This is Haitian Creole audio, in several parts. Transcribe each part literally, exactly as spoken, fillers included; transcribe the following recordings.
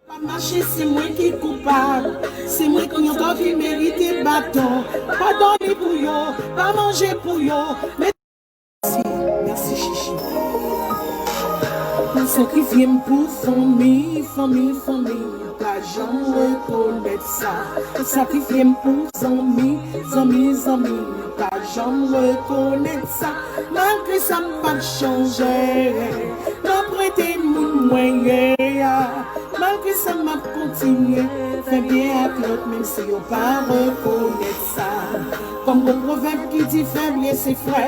Pa mache, se mwen ki koupab. Se mwen ki yon dòk ki merite baton. Pa dòmi pou yo, pa manje pou yo. Mèsi, mèsi Chichi. Mwen sakrifye m pou fanmi, fanmi, fanmi. Pa janm rekonèt sa. Sakrifye m pou zanmi, zanmi, zanmi. Pa janm rekonèt sa. Malgre sa m p ap chanje. M ap rete moun mwen ye a. Malgre sa m ap kontinye fè byen ak lòt, menm si yo pa rekonèt sa. Kòm gon pwovèb ki di fè byen se frè,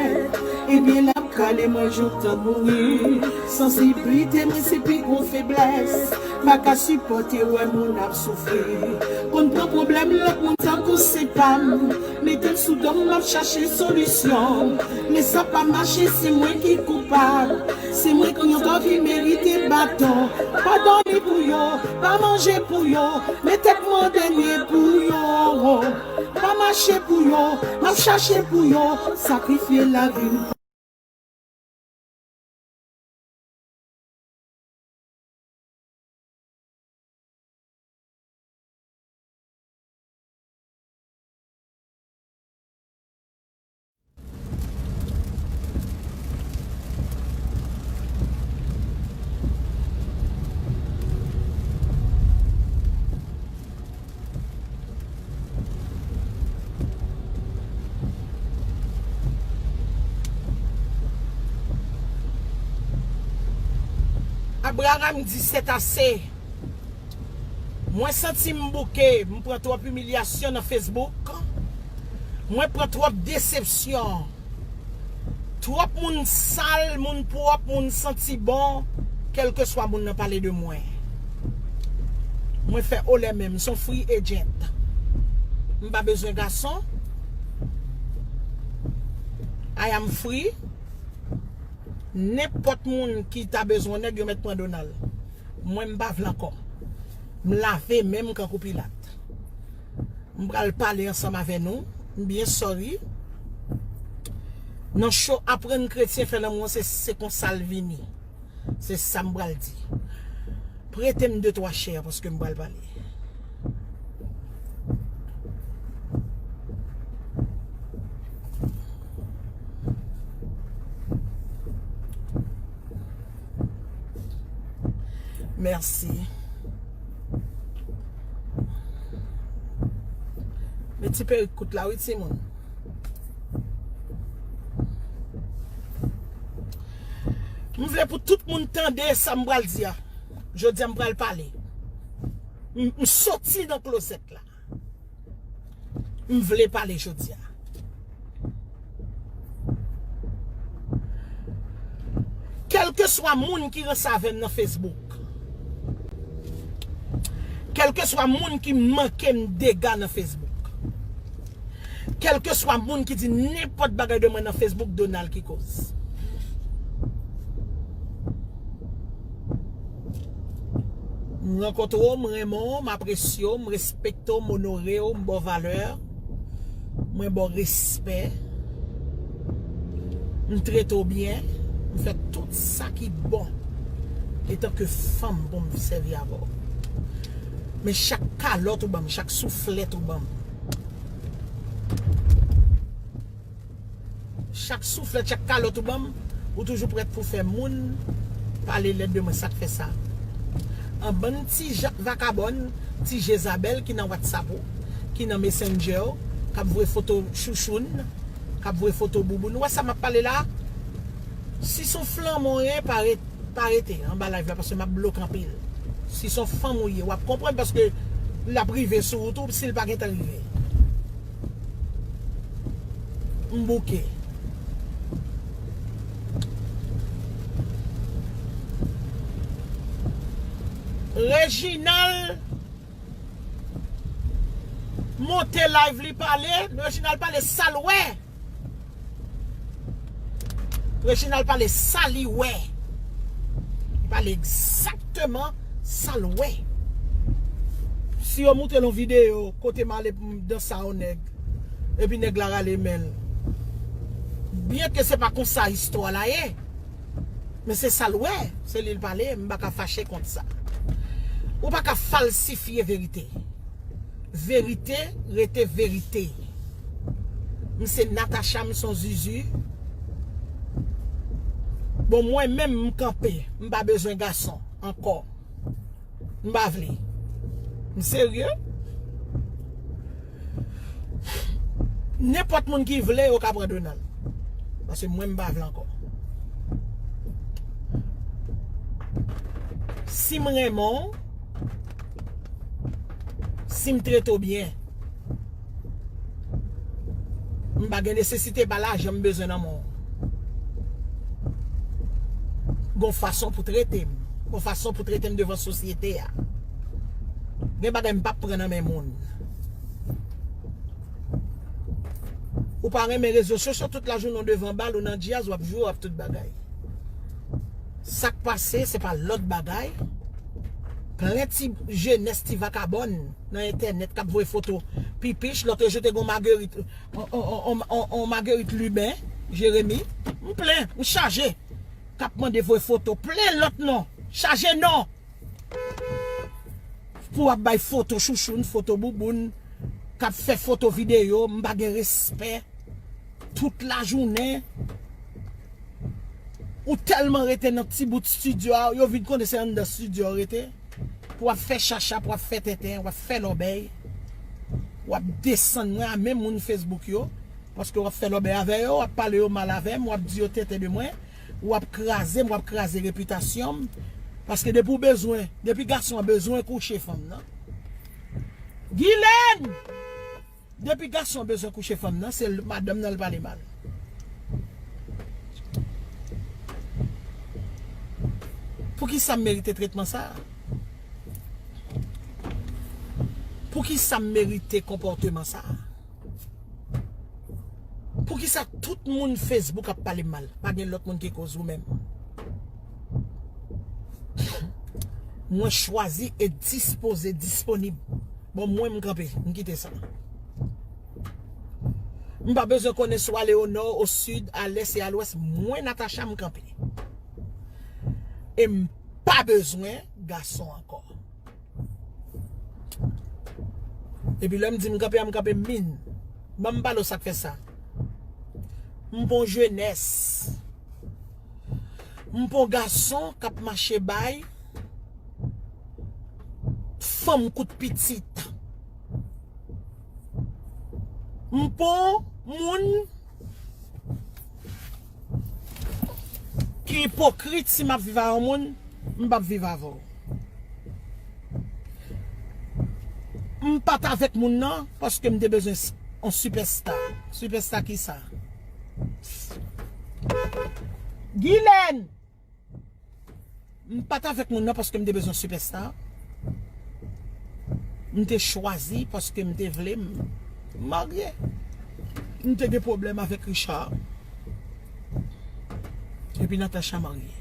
ebyen l ap kale mwen jouk tan mouri. Sansiblite mwen se pi gwo feblès, pa ka sipòte wè moun ap soufri. Konn pran pwoblèm lòt moun tankou se pa m. Mete l sou do m, m ap chache solisyon. Men sa pa mache, se mwen ki koupab. Se mwen ki yon dòk ki merite baton. Pa dòmi pou yo, pa manje pou yo. Men tèt mwen an dènye pou yo. Pa mache pou yo, m ap chache pou yo. Sakrifye lavi m. Abraham di c'est assez. Mwen santi m bouke, m pran twòp imilyasyon nan Facebook. Mwen pran twòp desepsyon. Twòp moun sal, moun pwòp, moun santi bon, kèlkeswa moun nan pale de mwen. Mwen fè olè menm, m se yon free agent. M pa bezwen gason. I am free. Nenpòt moun ki ta bezwen nèg, yo mèt pran Donald. Mwen, m pa vle ankò. M lave men m kankou Pilat. M pral pale ansanm avè nou. M byen sorry. Nan show Aprann Kretyen Fè Lanmou an, se, se konsa l vini. Se sa m pral di. Prete m de twa share paske m pral pale. Mèsi. Men ti perik kout la wi timoun. M vle pou tout moun tande sa m pral di a. Jodi a m pral pale. M, m soti nan klozèt la. M vle pale jodi a. Kèlkeswa moun ki ranse avè m nan Facebook, kèlkeswa moun ki manke m dega nan Facebook, kèlkeswa moun ki di nenpòt bagay de mwen nan Facebook, Donald ki koz. M rankontre w, m renmen w, m apresye w, m respekte w, m onore w, m ba w valè, mwen ba w respè, m trete w byen, m fè tout sa ki bon etanke fanm pou m sèvi avè w. Men chak kalòt ou ban m, chak souflèt ou ban m, chak souflèt, chak kalòt ou ban m, ou toujou prèt pou fè moun pale lèd de mwen. Sa k fè sa? An bann ti ja-, vakabòn, ti Jezabèl ki nan WhatsApp ou, ki nan Messenger ou, k ap voye foto chouchoun, k ap voye foto bouboun. Ou wè sa m ap pale la? Si s on flanm ou ye, pa ret-, pa rete anba live la paske m ap bloke anpil. Si s on fanm ou ye, w ap konprann paske l ap rive sou ou tou si l pa gentan rive. M bouke. Reginald monte live li pale, Reginald pale sa l wè. Reginald pale sa li wè. Li pale egzakteman sa l wè. Si yo moutre l yon videyo kote m ale pou m danse a yon nèg, epi nèg la rale men l. Byenke se pa konsa istwa la ye, men se sa l wè, se li l pale, m pa ka fache kont sa. Ou pa ka falsifye verite. Verite rete verite. M se Natacha, m se yon zuzu. Bon, mwen menm, m kanpe. M pa bezwen gason ankò. M pa vle. M serye. Nenpòt moun ki vle, yo ka pran Donald. Paske mwen, m pa vle ankò. Si m renmen w, si m trete w byen, m pa gen nesesite pa lajan m bezwen nan men w. Gon fason pou trete m. Gon fason pou trete m devan sosyete a. Gen bagay m p ap pran nan men moun. Ou pa renmen rezo sosyo, tout lajounen w devan bal, ou nan djaz, w ap jwe, w ap tout bagay. Sa k pase, se pa lòt bagay. Plen ti jenès, ti vakabòn nan entènèt k ap voye foto pipich. Lòt jou te gon Marguerite, on, on, on, on, on Marguerite Lubin, Jeremi. M plen, m chaje. K ap mande voye foto. Plen lòt non. Chaje non. Pou w ap bay foto chouchoun, foto bouboun, k ap fè foto videyo, m pa gen respè. Tout lajounen, ou tèlman rete nan ti bout estidyo a, yo vin konnen se anndan estidyo a w rete. Pou w ap fè chacha, pou w ap fè tenten, w ap fè lòbèy. W ap desann mwen a menm moun Facebook yo, paske w ap fè lòbèy avè yo, w ap pale yo mal avè m, w ap di yo tenten de mwen. W ap kraze m, w ap kraze repitasyon m. Paske depi w bezwen, depi gason an bezwen kouche fanm nan. Gilène! Depi gason an bezwen kouche fanm nan, se l-, madanm nan l pale mal. Poukisa m merite tretman sa a? Poukisa m merite konpòteman sa a? Poukisa tout moun Facebook ap pale m mal? Pa gen lòt moun ki koz ou menm. Mwen chwazi e dispoze, disponib. Bon, mwen, m kanpe, m kite sa. M pa bezwen konnen si w ale o nò, o sid, a lès e a lwès. Mwen, Natacha, m kanpe. E m pa bezwen gason ankò. Epi lè m di m kanpe a, m kanpe min. Ban m pale w sa k fè sa. M pa yon jenès. M pa yon gason k ap mache bay fanm kout pitit. M pa yon moun ki ipokrit. Si m ap viv a yon moun, m p ap viv avè w. M pa t avèk moun nan paske m te bezwen s-, yon sipèsta. Sipèsta kisa? Gilène! M pa t avèk moun nan paske m te bezwen sipèsta. M te chwazi paske m te vle m marye. M te gen pwoblèm avèk Richard. Epi Natacha marye.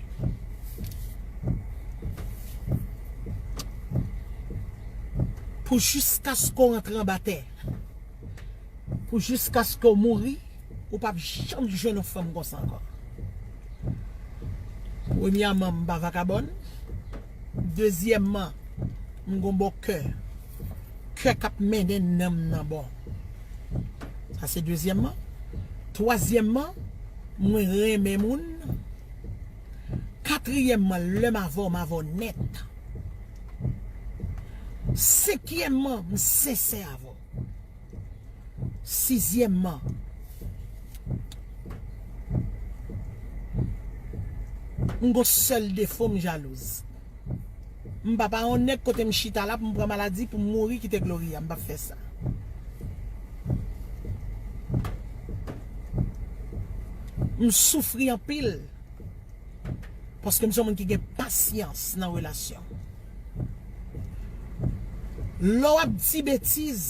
Pou jiskaske w rantre anba tè. Pou jiskaske w mouri, ou p ap janm jwenn yon fanm konsa ankò. Premyèman, m pa vakabòn. Dezyèmman, m gon bon kè. Kè k ap mennen nanm nan bon. Sa se dezyèmman. Twazyèmman, mwen renmen moun. Katriyèmman, lè m avè w, m avè w nèt. Senkyèmman, m sensè avè w. Sizyèmman, m gon sèl defo, m jalouz. M pa pa yon nèg kote m chita la pou m pran maladi, pou m mouri, kite Gloria. M p ap fè sa. M soufri anpil. Paske m se yon moun ki gen pasyans nan relasyon. Lè w ap di betiz,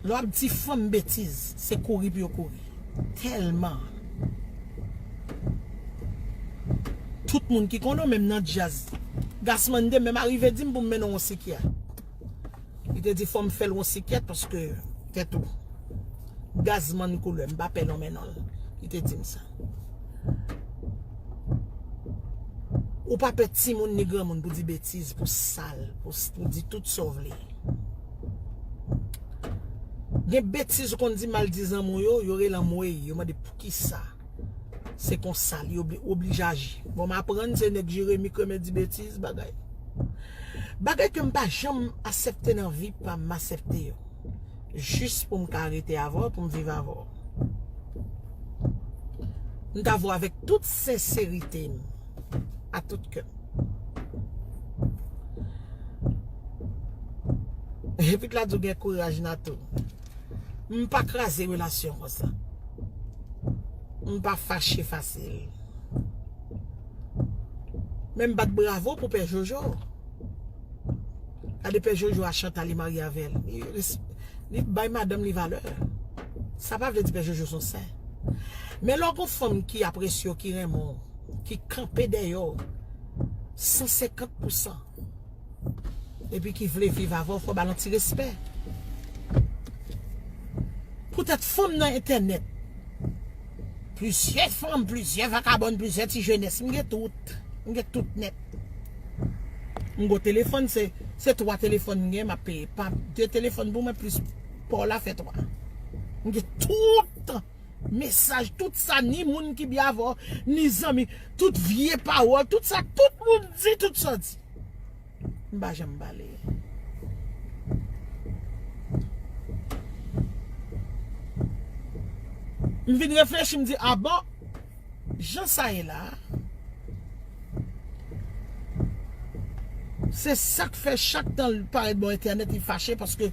lè w ap di fanm betiz, se kouri pou yo kouri. Tèlman. Tout moun ki konnen w, menm nan djaz. Gasman te menm arive di m pou m mennen w yon sikyat. Li te di fò m fè l yon sikyat paske tèt ou. Gazman koulè, m pa pè nonmen non l. Li te di m sa. Ou pa pè timoun ni granmoun pou di betiz, pou sal, pou, pou di tout sa w vle. Gen betiz ou konn di, mal di zanmi w yo, yo rele anmwey, yo mande poukisa. Se konsa li obli-, oblije aji. Bon, m aprann se nèg Jeremi Kremen di betiz, bagay. Bagay ke m pa janm aksepte nan vi pa m, m aksepte yo. Jis pou m ka rete avè w, pou m viv avè w. M ta voye avèk tout senserite m, a tout kè m. Epi la di w gen kouraj nan tou. M pa kraze relasyon konsa. M pa fache fasil. Men m bat bravo pou Pè Jojo. Gade Pè Jojo a Chantal, li marye avè l. Li res-, li bay madanm li valè. Sa pa vle di Pè Jojo se yon sen. Men lè w gon fanm ki apresye w, ki renmen w, ki kanpe dèyè w, san senkant pousan, epi ki vle viv avè w, fò ba l yon ti respè. Poutèt fanm nan entènèt, plizyè fanm, plizyè vakabòn, plizyè ti jenès, m gen tout. M gen tout nèt. M gon telefòn, se, se twa telefòn m gen, m ap peye. Pa de telefòn pou mwen, plis pa w la fè twa. M gen tout mesaj, tout sa, ni moun ki byen avè w, ni zanmi, tout vye pawòl, tout sa, tout moun di, tout sa w di. M pa janm pale. M vin reflechi, m di, a bon, jan sa ye la, se sa k fè chak tan l parèt bò entènèt, li fache, paske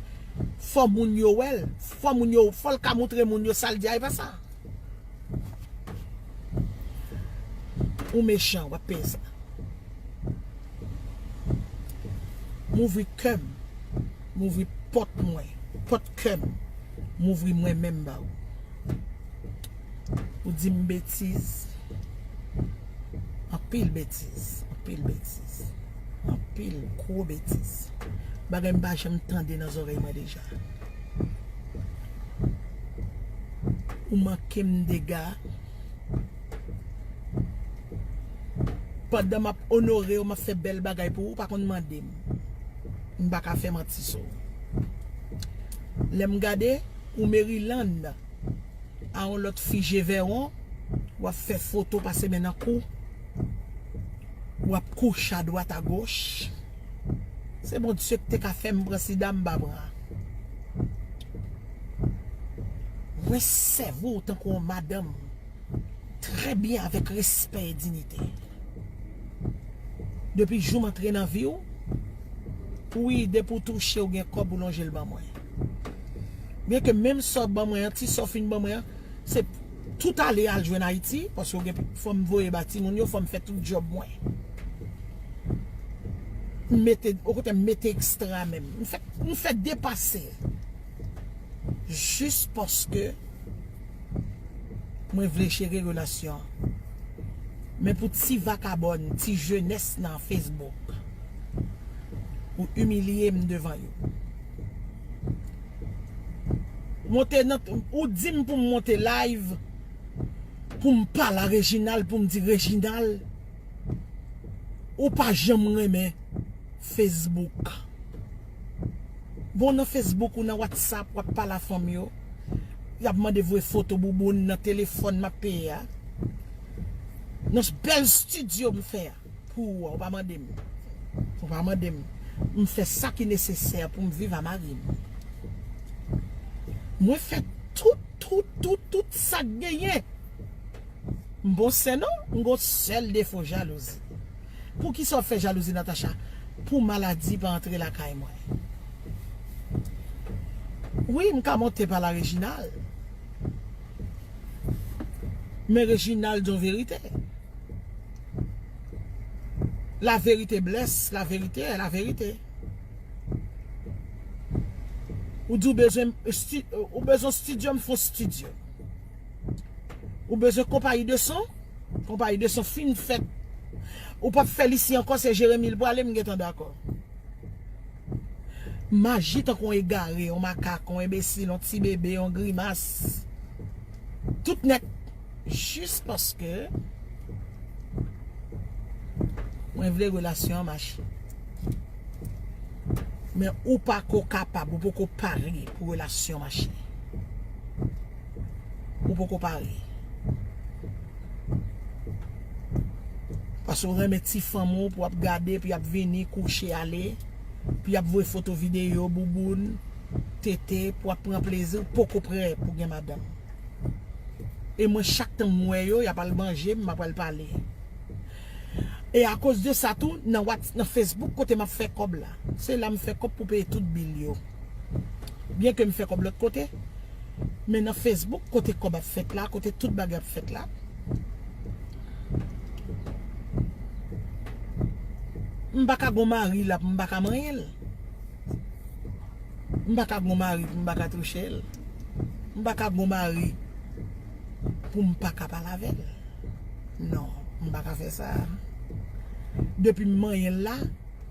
fò moun yo wè l, fò moun yo, fò l ka montre moun yo sa l di a, e pa sa. Ou mechan, w ap peye sa. M ouvri kè m, m ouvri pòt mwen, pòt kè m, m ouvri mwen menm ba ou. Ou di m betiz, anpil betiz, anpil betiz, anpil gwo betiz. Bagay m pa janm tande nan zòrèy mwen deja. Ou manke m dega. Pandan m ap onore w, m ap fè bèl bagay pou ou, ou pa konn mande m. M pa ka fè manti sou ou. Lè m gade, ou Maryland, a yon lòt fi je vèwon, w ap fè foto pase men nan kou, w ap kouche adwat agoch. Se Bondye ki te ka fè m pran sida, m pa pran. Mwen sèvi w tankou yon madanm, trè byen, avèk respè e diyite. Depi jou m antre nan vi w, wi, depi w touche, w gen kòb, ou lonje l ban mwen. Byenke menm sa w ban mwen an, ti sa w fin ban mwen an, se tout ale al jwenn Ayiti, paske w gen, fò m voye ba timoun yo, fò m fè tout djòb mwen. M mete, okontrè, m mete ekstra menm. M fè, m fè depase. Jis paske mwen vle jere relasyon an. Men pou ti vakabòn, ti jenès nan Facebook, ou imilye m devan yo. Monte nan, ou di m pou m monte live, pou m pale a Reginald, pou m di, Reginald, ou pa janm renmen Facebook. Bon, nan Facebook ou nan WhatsApp, w ap pale a fanm yo. Y ap mande voye foto bouboun nan telefòn m ap peye a. Nan bèl estidyo m fè a pou ou a, ou pa mande m. Ou pa mande m. M fè sa ki nesesè pou m viv a mari m. Mwen fè tout, tout, tout, tout sa k genyen. M bon sè non, m gon sèl defo, jalouzi. Poukisa w ap fè jalouzi, Natacha? Pou maladi pa antre lakay mwen. Wi, m ka monte pale a Reginald. Men Reginald di yon verite. La vérité blesse, la vérité est la vérité. Ou di w bezwen sti-, ou bezwen estidyo, m fè yon estidyo. Ou bezwen konpayi de son, konpayi de son fin fèt. Ou p ap fè l isi ankò, se Jeremi l prale, m gentan dakò. M aji tankou yon egare, yon makak, yon enbesil, yon ti bebe, yon grimas. Tout nèt. Jis paske Mwen vle relasyon an mache. Men ou pako kapab, ou poko pare pou relasyon mache. Ou poko pare. Paske ou renmen ti fanm ou pou ap gade, pou y ap vini, kouche, ale, pou y ap voye foto videyo, bouboun, tete, pou ap pran plezi, ou poko prè pou gen madanm. E mwen, chak tan m wè yo, y ap al manje m, m ap al pale. E akoz de sa tou, nan Whats-, nan Facebook, kote m ap fè kòb la. Se la m fè kòb pou peye tout bil yo. Byen ke m fè kòb lòt kote, men nan Facebook, kote kòb ap fèt la, kote tout bagay ap fèt la, m pa ka gon mari la, m pa ka manyen l. M pa ka gon mari pou m pa ka touche l. M pa ka gon mari pou m pa ka pale avè l. Non, m pa ka fè sa. Depi m manyen l la,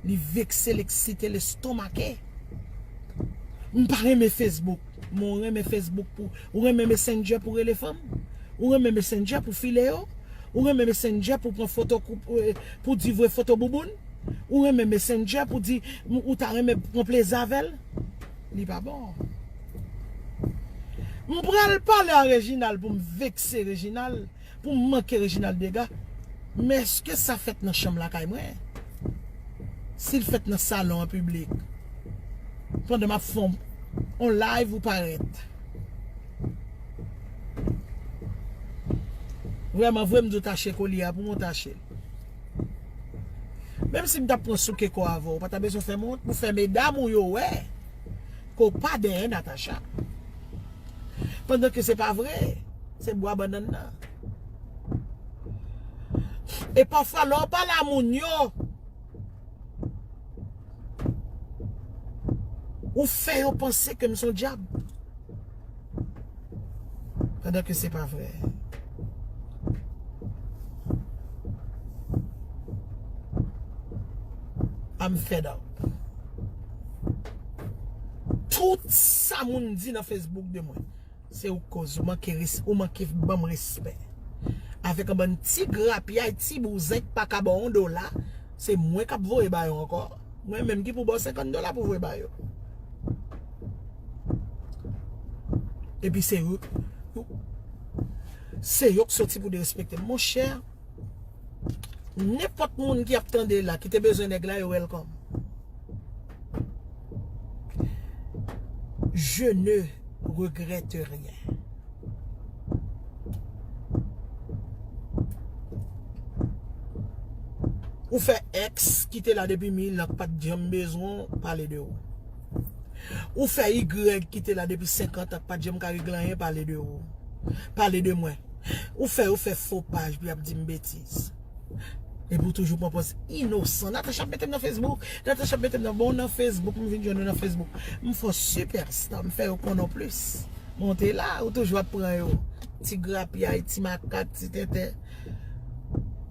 li vekse, l eksite, l estomake. M pa renmen Facebook. Men ou renmen Facebook pou, ou renmen Messenger pou rele fanm? Ou renmen Messenger pou file yo? Ou renmen Messenger pou pran foto, pou, pou di voye foto bouboun? Ou renmen Messenger pou di ou ta renmen pran plezi avè l? Li pa bon. M pral pale a Reginald pou m vekse Reginald, pou m manke Reginald dega. Men èske sa fèt nan chanm lakay mwen? Si l fèt nan salon an piblik, pandan m ap fè on, on live ou parèt. Vrèman vre, m di w tache kolye a pou mwen tache l. Menm si m t ap pran souke kò avè w, ou pa ta bezwen fè m wont pou fè medam ou yo wè ke w pa dèyè Natacha. Pandan ke se pa vre, se bwa bannann nan. E pafwa, lè w pale a moun yo, ou fè yo panse ke m se yon dyab. Pandan ke se pa vre. I'm fed up. Tout sa moun di nan Facebook de mwen, se ou k koz, ou manke res-, ou manke ban m respè. Avèk yon bann ti grapyay, ti bouzen k pa ka ba w yon dola, se mwen k ap voye ba yo ankò. Mwen menm ki pou ba w senkant dola pou voye ba yo. Epi se yo, se yo k soti pou derespekte m. Monchè, nenpòt moun ki ap tande la, ki te bezwen nèg la, yo welcome. Je ne regrette rien. Ou fè X ki te la depi mil an k pa t janm bezwen w, pale de ou. Ou fè Y ki te la depi senkant an k pa t janm ka regle anyen, pale de ou. Pale de mwen. Ou fè yo fè fo paj pou y ap di m betiz. Epi w toujou pran pòz inosan. Natacha ap mete m nan Facebook. Natacha ap mete m nan, bon, nan Facebook, m vin jwenn ou nan Facebook. M fè w sipèsta, m fè yo konnen w plis. Monte la, ou toujou ap pran yo. Ti grapyay, ti makak, ti tenten.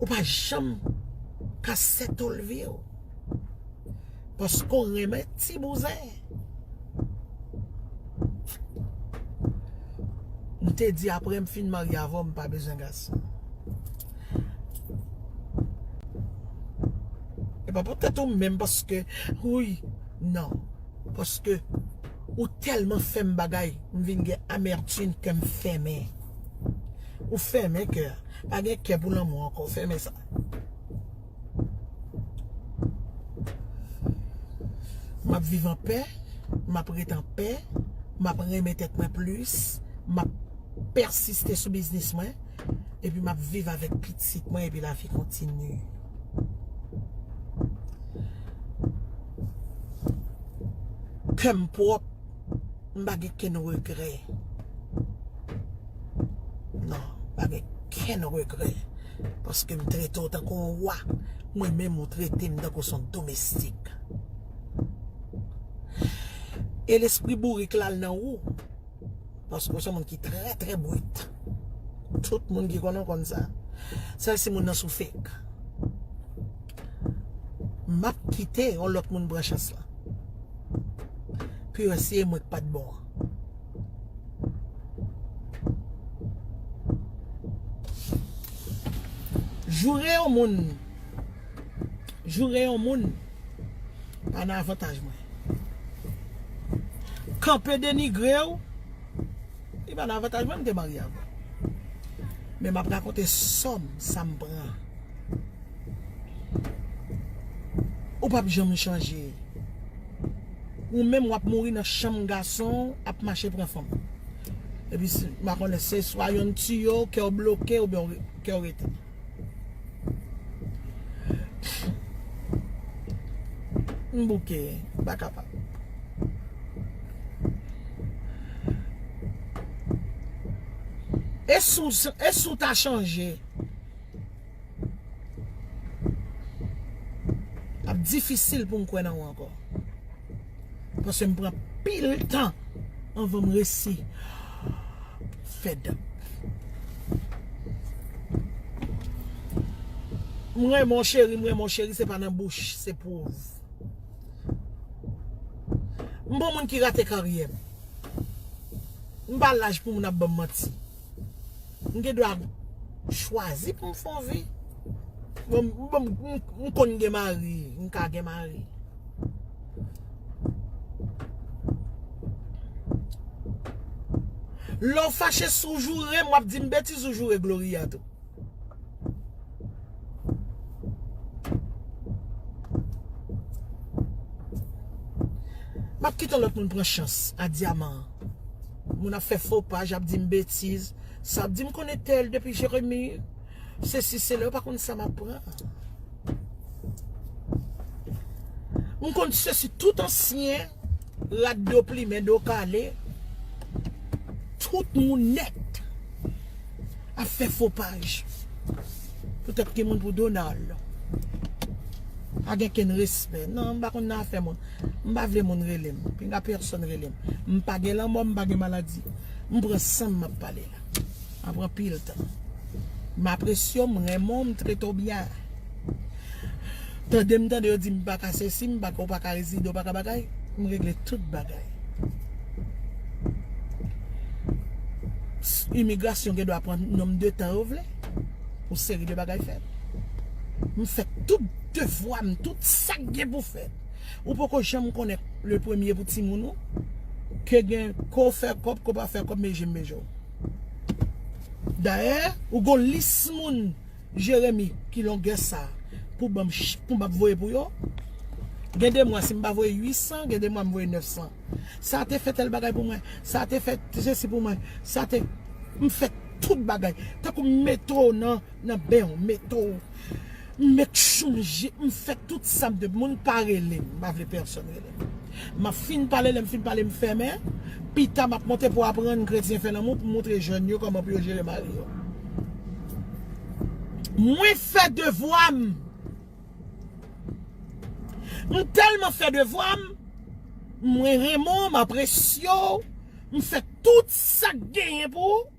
Ou pa janm ka settle vi w. Paske w renmen ti bouzen. M te di apre m fin marye avè w, m pa bezwen gason. E pa poutèt ou menm, paske, wi, non. Paske ou tèlman fè m bagay, m vin gen amètim, kè m fèmen. Ou fèmen kè. Pa gen kè pou lanmou ankò, fèmen sa. M ap viv anpè, m ap ret anpè, m ap renmen tèt mwen plis, m ap pèsiste sou biznis mwen, epi m ap viv avèk pitit mwen, epi lavi kontinye. Kè m pwòp, m pa gen kenn regrè. Non, pa gen kenn regrè. Paske m trete w tankou yon wa. Mwen menm, ou trete m tankou s on domestik. E lespri bourik la al nan ou. Paske w s on moun ki trè, trè brit. Tout moun ki konnen w konn sa. Sèl si moun nan sou fake. M ap kite yon lòt moun pran chans lan. Pou yo si e mwen k pa t bon an. Joure yon moun Joure yon moun pa nan avantaj mwen. Kanpe denigre w, li pa nan avantaj mwen, m te marye avè w. Men m ap rakonte sòm sa m pran. Ou p ap janm chanje. Ou menm w ap mouri nan chanm gason, ap mache pran fanm. Epi si, m pa konnen se swa yonn tiye w, kè w bloke, oubyen w re- kè w rete. M bouke, m pa kapab. E si w, e si w ta chanje? Ap difisil pou m kwè nan ou ankò. Paske m pran pil tan anvan m resi fed up. M renmen w cheri, m renmen w cheri, se pa nan bouch, se pwouv. M bon moun ki rate karyè m. M pa laj pou moun ap ban m manti. M gen dwa chwazi pou m fè yon vi. Bon, bon, m, m konn gen mari, m ka gen mari. Lè w fache si w joure m, w ap di m betiz ou joure Gloria tou. M ap kite yon lòt moun pran chans a dyaman an. Moun ap fè fo paj, ap di m betiz. Sa ap di m konnen tèl depi Jeremi. Sesi, sela, yo pa konn sa m ap pran. M konn sesi, tout ansyen, rad do plimen, do kale. Tout moun nèt ap fè fo paj. Poutèt gen moun pou Donald. Pa gen kenn respè. Non, m pa konn nan afè moun. M pa vle moun rele m. Pinga pèsonn rele m. M pa gen lanmò, m pa gen maladi. M pran san m ap pale la. M ap pran pil tan. M apresye w, m renmen w, m trete w byen. Tande m tande yo di m pa ka sesi, m pa ka, ou pa ka rezide, ou pa ka bagay. M regle tout bagay. Imigrasyon gen dwa pran nonb de tan yo vle pou seri de bagay fèt. M fè tout devwa m, tout sa k gen pou fèt. Ou poko janm konnen le premye pou timoun ou. Ke gen, ke w fè kòb, ke w pa fè kòb, men je m beje w. Dayè, ou gon lis moun Jeremi ki longè sa pou ban m ch- pou m ap voye pou yo. Gen de mwa, si m pa voye uit san, gen de mwa m voye nèf san. Sa te fè tèl bagay pou mwen. Sa te fè sesi pou mwen. Sa te, m fè tout bagay. Tankou m mete w nan, nan ben w, mete w. M make sure m je- m fè tout sa m dwe. Moun pa rele m. M pa vle pèsonn rele m. M ap fin pale, lè m fin pale, m fèmen. Pita, m ap monte pou aprann kretyen fè lanmou, pou montre jèn yo kòman pou yo jere mari yo. Mwen fè devwa m. M tèlman fè devwa m. Mwen renmen w, m apresye w. M fè tout sa k genyen pou ou.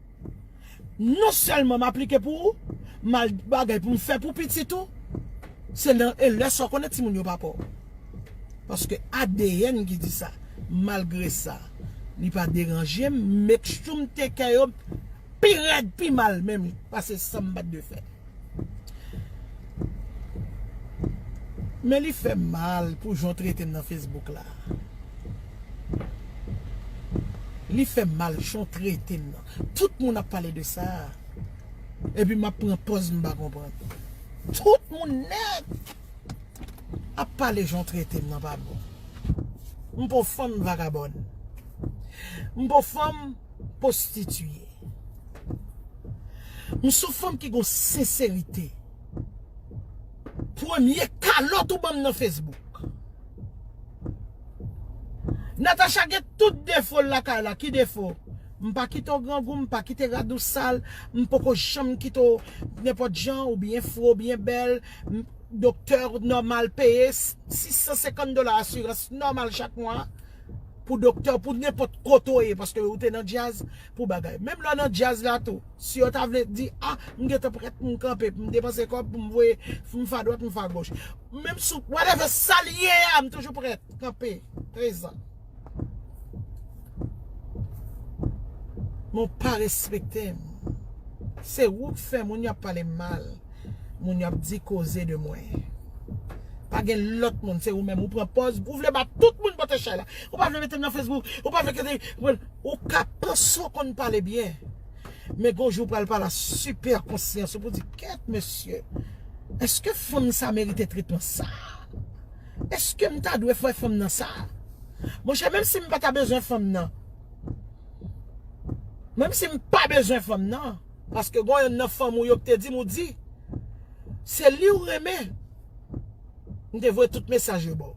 Non sèlman m aplike pou ou, m al bagay pou m fè pou pitit ou. Se lè, e lè sa w konnen timoun yo pa pa w. Paske A D N ki di sa. Malgre sa, li pa deranje m, make sure m take care yo pi rèd, pi mal menm, pase sa m pa t dwe fè. Men li fè m mal pou jan w trete m nan Facebook la. Li fè m mal jan w trete m nan. Tout moun ap pale de sa. Epi m ap pran pòz m pa konprann. Tout moun nèt ap pale jan w trete m nan pa bon. M pa w fanm vagabòn. M pa w fanm pwostitiye. M se yon fanm ki gon senserite. Premye kalòt ou ban m nan Facebook. Natacha gen tout defo l lakay la. Ki defo? M pa kite w grangou, m pa kite rad ou sal, m poko janm kite w nenpòt jan, ou byen fre, ou byen bèl. M- Doktè nòmal peye sis san senkant dola asirans nòmal chak mwa pou doktè, pou nenpòt kote w ye, paske ou te nan djaz pou bagay. Menm lè w nan djaz la tou, si yo ta vle di, a, m gentan prèt pou m kanpe, pou m depanse kòb, pou m voye, pou m fè adwat, pou m fè agoch. Menm sou, whatever, sa l ye a, m toujou prèt, kanpe, prezan. Men w pa respekte m. Se ou k fè moun yo ap pale m mal. Moun yo ap di koze de mwen. Gen lòt moun, se ou menm, ou pran pòz, ou vle bat tout moun pote chay la. Ou pa vle mete m nan Facebook, ou pa vle kite, ou ka panse w konn pale byen. Men gon jou w pral pale a sipè konsyans ou pou di, kèt mesye, èske fanm sa merite tretman sa? Èske m ta dwe fè fanm nan sa? Monchè, menm si m pa ta bezwen fanm nan, menm si m pa bezwen fanm nan, paske gon yonn nan fanm ou yo ki te di m ou di, se li ou renmen. M te voye tout mesaj yo ba w.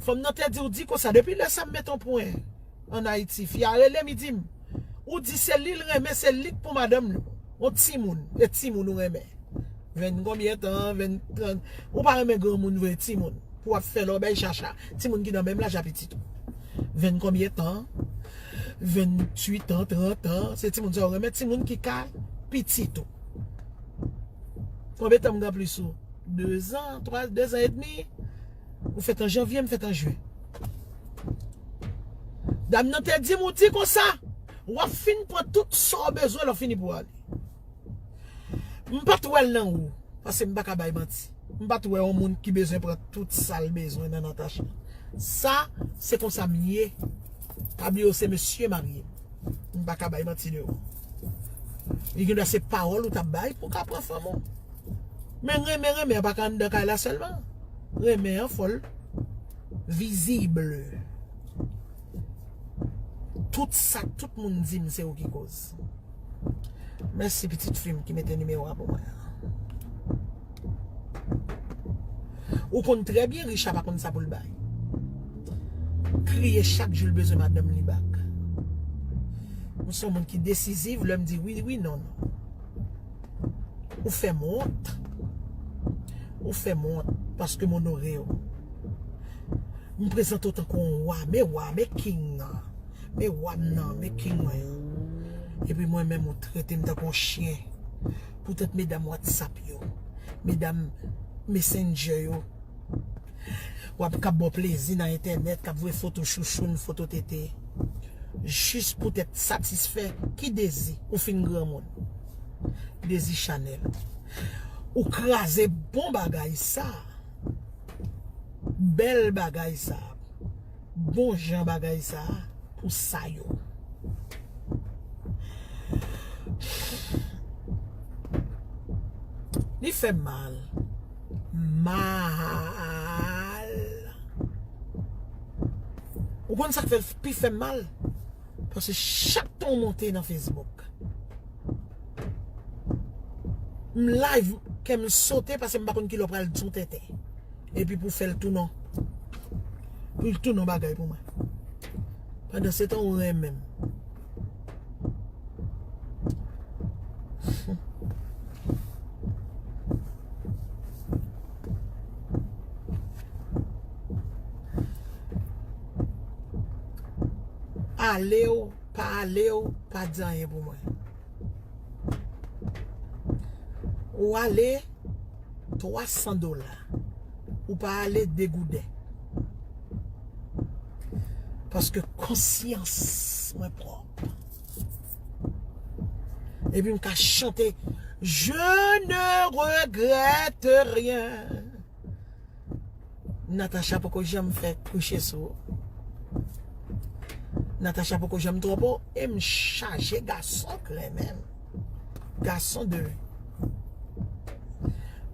Fanm nan te di w di konsa, depi lè sa m met yon pwen ann Ayiti, fi a rele m, li di m, ou di se li l renmen, se li k pou madanm li. Yon timoun, e timoun ou renmen. Venn konbyen tan, venn, trant, ou pa renmen granmoun vre, timoun. Pou w ap fè lè w bay chacha. Timoun ki nan menm laj a pitit ou. Venn konbyen tan, venntuit an, trant an, se timoun sa ou renmen, timoun ki ka pitit ou. Konbyen tan m gen plis ou? Dezan, twa, dezan edmi. Ou fèt an janvye, m fèt an jen. Dam nan te di m, ou di konsa, w ap fin pran tout sa w bezwen lè w fini pou w ale. M pa t wè l nan ou, paske m pa ka bay manti. M pa t wè yon moun ki bezwen pran tout sa l bezwen nan Natacha. Sa, se konsa m ye. Pa bliye w se mesye marye m. M pa ka bay manti de ou. Li gen dwa se pawòl ou t ap bay pou w ka pran fanm ou. Men renmen, renmen an pa ka anndan kay la sèlman. Renmen an fò l vizib. Tout sa tout moun di m se ou ki koz. Mèsi pitit fi m ki mete nimewo a pou mwen an. Ou konn trè byen Richa pa konn sa pou l bay. Kriye chak jou l bezwen madanm li bak. M se yon moun ki desiziv lè m di wi, wi, non, non. Ou fè m wont. Ou fè m wont paske m onore w. M prezante w tankou yon wa, men wa, men king nan. Men wa m nan, men king mwen yo. Epi mwen menm ou trete m tankou yon chen. Poutèt medam WhatsApp yo, medam Messenger yo, w ap k ap ba w plezi nan entènèt, k ap voye foto chouchoun, foto tete. Jis poutèt satisfè ki dezi ou fin granmoun. Dezi chanèl. Ou kraze bon bagay sa. Bèl bagay sa. Bon jan bagay sa pou sa yo. Li fè m mal. Mal. Ou konn sa k fè l pi fè m mal? Paske chak tan w monte nan Facebook, m live, kè m sote paske m pa konn kilè w pral di yon tenten. Epi pou fè l tounen, pou l tounen yon bagay pou mwen. Pandansetan ou renmen m. Ale w, pa ale w, pa di anyen pou mwen. Ou ale, twa san dola. Ou pa ale, de gouden. Paske konsyans mwen pwòp. Epi m ka chante, je ne regrette rien. Natacha poko janm fè kouche sou ou. Natacha poko janm twonpe w, e m chaje gason k renmen m. Gason de.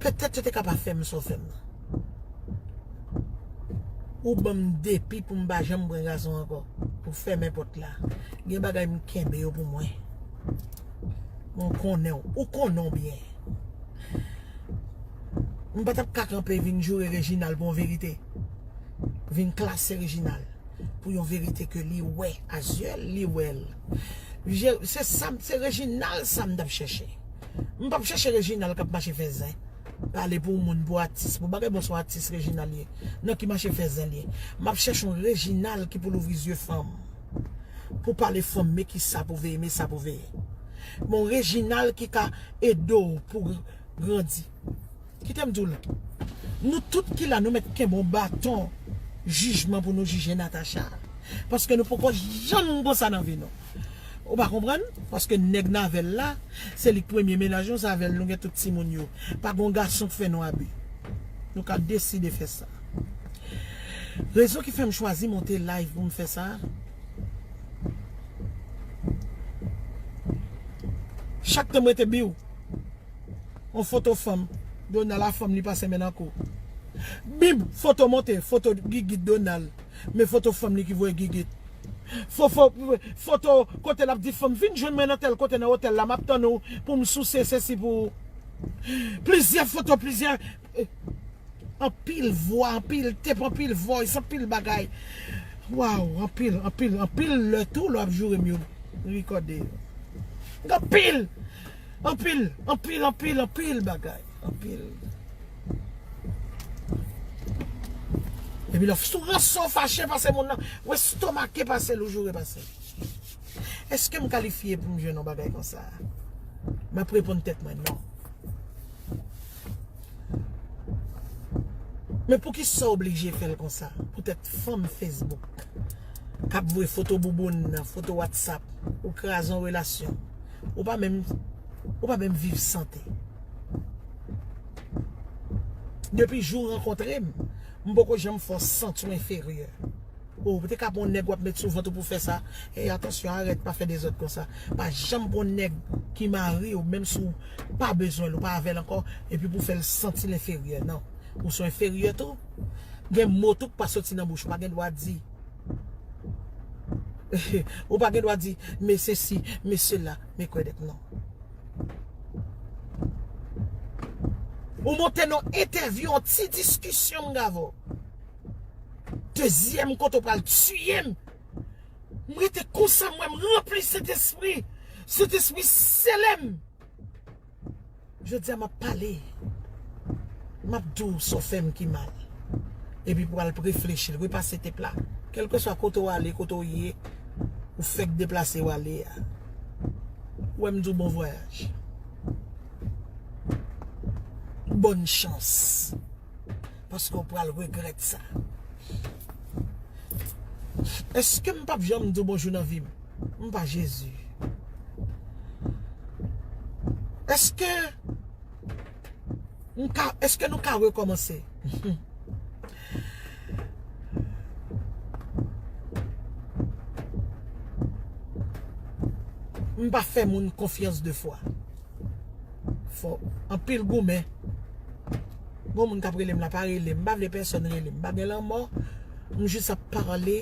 Petèt yo te ka pa fè m sa w fè m nan. Ou ban m depi pou m pa janm pran gason ankò. Ou fèmen pòt la. Gen bagay m kenbe yo pou mwen. Mwen konnen w. Ou konnen w byen. M pa t ap ka kanpe vin joure Reginald pou yon verite. Vin klase Reginald pou yon verite ke li wè a zye l, li wè l. Je, se sa, se Reginald sa m t ap chèche. M p ap chèche Reginald k ap mache fè zen. Pale pou moun, pou atis, pou bagay bon, se yon atis Reginald ye. Nan ki mache fè zen l ye. M ap chèche yon Reginald ki pou louvri zye fanm. Pou pale fanm, men ki sa pou veye, men sa pou veye. Bon, Reginald ki ka ede w pou grandi. Kite m di w l. Nou tout ki la, nou mèt kenbe yon baton jijman pou nou jije Natacha. Paske nou poko janm konsa nan vi nou. Ou pa konprann? Paske nèg n avè l la, se li k premye mennaj nou, se avè l nou gen tout timoun yo. Pa gon gason k fè nou abi. Nou ka deside fè sa. Rezon ki fè m chwazi monte live pou m fè sa, chak tan m rete biw, yon foto fanm, Donald a fanm li pase men nan kou. Bib, foto monte, foto gigit Donald, men foto fanm li ki voye gigit. Fo, fo, foto kote l ap di fanm, "Vin jwenn mwen nan tèl kote nan otèl la, m ap tann ou pou m souse sesi pou ou." Plizyè foto, plizyè, eh, anpil vwa, anpil tep, anpil voice, anpil bagay. Waw, anpil, anpil, anpil lè tou, lè w ap joure m yo rekòde yo. Anpil, anpil, anpil, anpil, anpil bagay. Anpil. Epi lè w sou ranson fache pase moun nan, w estomake pase l, ou joure pase l. Èske m kalifye pou m jwenn yon bagay konsa? M ap reponn tèt mwen, non. Men poukisa w oblije fè l konsa? Poutèt fanm Facebook k ap voye foto bouboun nan, foto WhatsApp, ou kraze yon relasyon. Ou pa menm, ou pa menm viv sante. Depi jou w rankontre m, m poko janm fè w santi w enferyè. O, ou te ka pran yon nèg w ap met sou vant ou pou fè sa. Ey, atansyon, arèt, pa fè dezòd konsa. Pa janm pran yon nèg ki mari w, menm si w pa bezwen l, ou pa avè l ankò, epi pou fè l santi l enferyè. Non. Ou se yon enferyè tou. Gen mo tou k pa soti nan bouch ou, pa gen dwa di. Ou pa gen dwa di, "Men sesi, men sela, men kwèdèk," non. Ou monte nan entèvyou, yon ti diskisyon m gen avè w. Dezyèm kote w pral tiye m. M rete konsa, m wè m ranpli Sentespri. Sentespri sele m. Jodi a m ap pale. M ap di w sa w fè m ki mal. Epi pou w al reflechi l, repase tep la. Kèlkeswa kote w ale, kote w ye, ou fèk deplase w ale a. Ou wè m di w bon vwayaj. Bòn chans. Paske w pral regrèt sa. Èske m p ap janm di w bonjou nan vi m? M pa Jezi. Èske m ka, èske nou ka rekòmanse? M pa fè moun konfyans de fwa. Fò anpil goumen. Gon moun k ap rele m la, pa rele m. M pa vle pèsonn rele m. M pa gen lanmò. M jis ap pale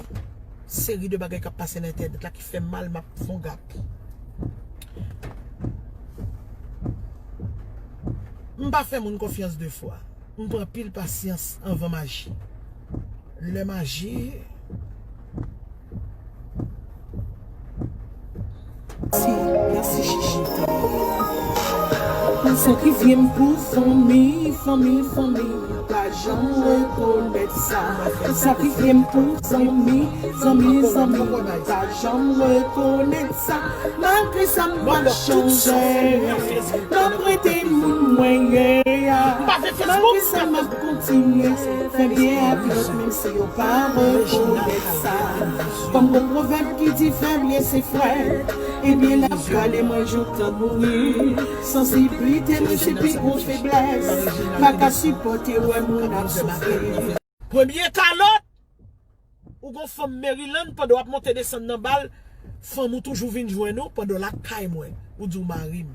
seri de bagay k ap pase nan entènèt la ki fè m mal, m ap fè yon gap. M pa fè moun konfyans de fwa. M pran pil pasyans anvan m aji. Lè m aji, Mèsi, mèsi Chichi. Sakrifye m pou fanmi, fanmi, fanmi, pa janm rekonèt sa. Sakrifye m pou zanmi, zanmi, zanmi, pa janm rekonèt sa. Malgre sa, m p ap chanje. M ap rete moun mwen ye a. Malgre sa, m ap kontinye fè byen ak lòt, menm si yo pa rekonèt sa. Kòm gon pwovèb ki di, fè byen se frè, ebyen, l ap kale mwen jouk tan mouri. Sansiblite mwen se pi gwo feblès. M pa ka sipòte wè moun ap soufri. Premye kalòt, ou gon fanm Maryland, pandan w ap monte desann nan bal, fanm ou toujou vin jwenn ou pandan w lakay mwen. Ou di w mari m.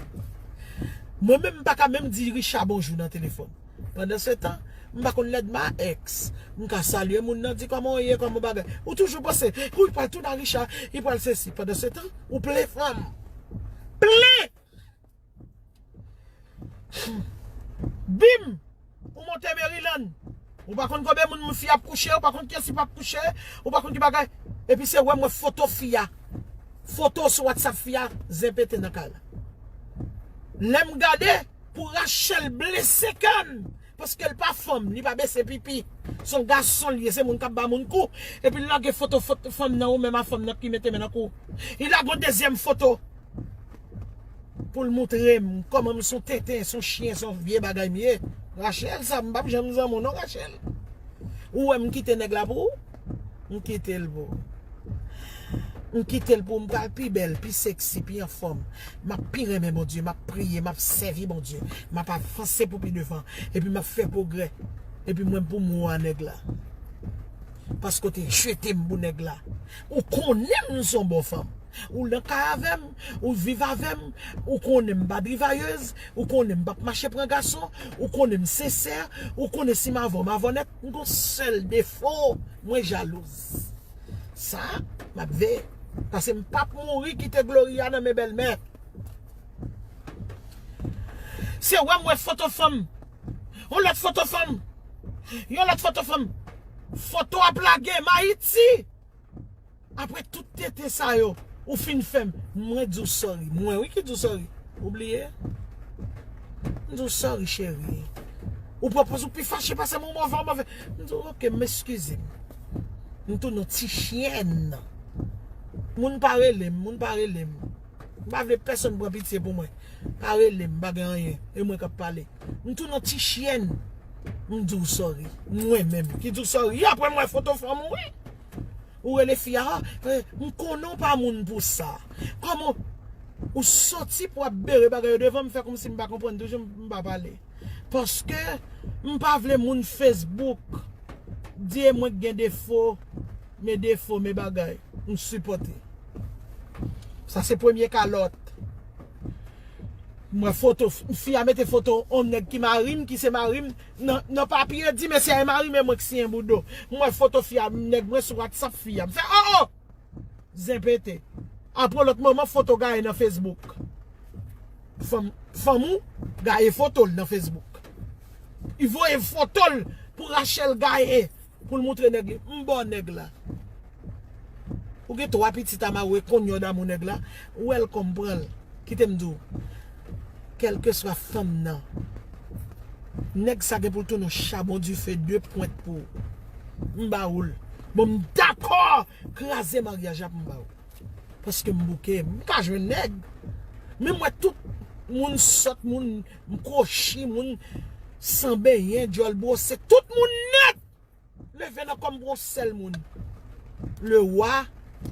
Mwen menm, m pa ka menm di Richard bonjou nan telefòn. Pandansetan, m pa konn lè de ma ex. M ka salye moun nan, di kòman w ye, kòman bagay. Ou toujou panse, wi, pral tounen a Richard, li pral sesi. Pandansetan, ou plen fanm. Plen! Bim! Ou monte Maryland. Ou pa konn konbyen moun fi ap kouche, ou pa konn kiyès li p ap kouche, ou pa konn ki bagay. Epi se wè m wè foto fi a. Foto sou WhatsApp fi a, zen pete nan kay la. Lè m gade, pou Rachel blese kè m, paske l pa fanm, li pa bese pipi. Se yon gason l ye, se moun k ap ba moun kou. Epi l lage foto, foto fanm nan, ou menm a fanm nan ki mete men nan kou. Li lage yon dezyèm foto. Pou l moutre m kòman m se yon tenten, se yon chen, se yon vye bagay m ye. Rachel, sa m p ap janm zanmi w non, Rachel. Ou wè m kite nèg la pou ou? M kite l pou ou. M kite l pou ou, m pral pi bèl, pi seksi, pi anfòm. M ap pi renmen Bondye, m ap priye, m ap sèvi Bondye. M ap avanse pou pi devan. Epi m ap fè pwogrè. Epi mwen pou m wè nèg la. Paske w te jete m pou nèg la. Ou konnen m se yon bon fanm. Ou nan kay avè m, ou viv avè m, ou konnen m pa drivayèz, ou konnen m p ap mache pran gason, ou konnen m sensè, ou konnen si m avè w, m avè w nèt, m gon sèl defo, mwen jalouz. Sa, m ap veye. Paske m p ap mouri kite Gloria nan men bèlmè. Se wè m wè foto fanm. Yon lòt foto fanm. Yon lòt foto fanm. Foto ap lage m Ayiti. Apre tout tete sa yo, ou fin fè m. Mwen di w sorry. Mwen wi ki di w sorry. Ou bliye? M di w sorry, cheri. Ou pran pòz ou pi fache pase m, ou move, ou move. M di w, ok, m eskize m. M tounen yon ti chyèn. Moun pa rele m, moun pa rele m. M pa vle pèsonn pran pitye pou mwen. Pa rele m, m pa gen anyen. E mwen k ap pale. M tounen yon ti chyèn. M di w sorry. Mwen menm ki di w sorry. Apre m wè foto fanm ou wi. Ou rele fi a, "Ah, eh, m konnen w pa moun pou sa. Kòman ou soti pou ap bere bagay yo devan m, fè kòmsi m pa konprann, toujou m pa pale." Paske m pa vle moun Facebook di e mwen k gen defo, men defo, men bagay. M sipòte. Sa se premye kalòt. M wè foto, fi a mete foto yon nèg ki mari m, ki se mari m, nan, nan papye, di mesye a e mari m, e mwen k siyen boudo. M wè foto fi a, nèg mwen sou WhatsApp fi a. M fè, oh, oh! Zen pete. Apre lòt moman, foto Gaye nan Facebook. Fanm, fanm ou, Gaye foto l nan Facebook. Li voye foto l pou Rachel Gaye. Pou l moutre nèg li. M ba w nèg la. Ou gen twa pitit a mari w e konn yo damou nèg la. Welcome, pran l. Kite m di w. Kèlkeswa fanm nan. Nèg sa gen pou l tounen yon chabon dife de pwent pou ou. M ba ou l. Bon, m dakò kraze maryaj la pou m ba ou. Paske m bouke, m ka jwenn nèg. Men m wè tout moun sòt, moun kwochi, moun san benyen, djòl bwose, tout moun nèt leve nan kò m pou yon sèl moun. Le roi,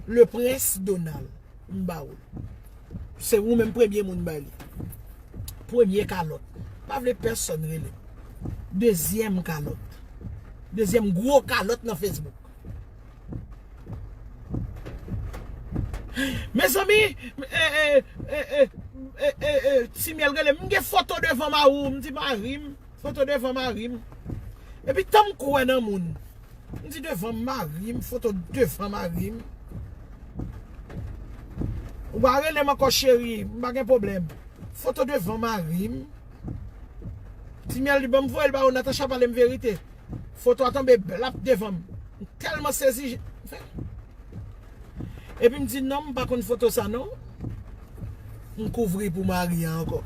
le prince Donald. M ba ou l. Se ou menm premye moun bay li. Premye kalòt. Pa vle pèsonn rele m. Dezyèm kalòt. Dezyèm gwo kalòt nan Facebook. Mezanmi, e, e, Ti Myèl rele m, m gen foto devan mari w, m di mari m, foto devan mari m. Epi tan m kwè nan moun, m di devan mari m, foto devan mari m. Ou pa rele m ankò cheri, m pa gen pwoblèm. Foto devan mari m. Ti Myèl di ban m voye l ba ou, Natacha pale m verite. Foto a tonbe blap devan m. M tèlman sezi. Epi m di non, m pa konn foto sa non. M kouvri pou mari a ankò.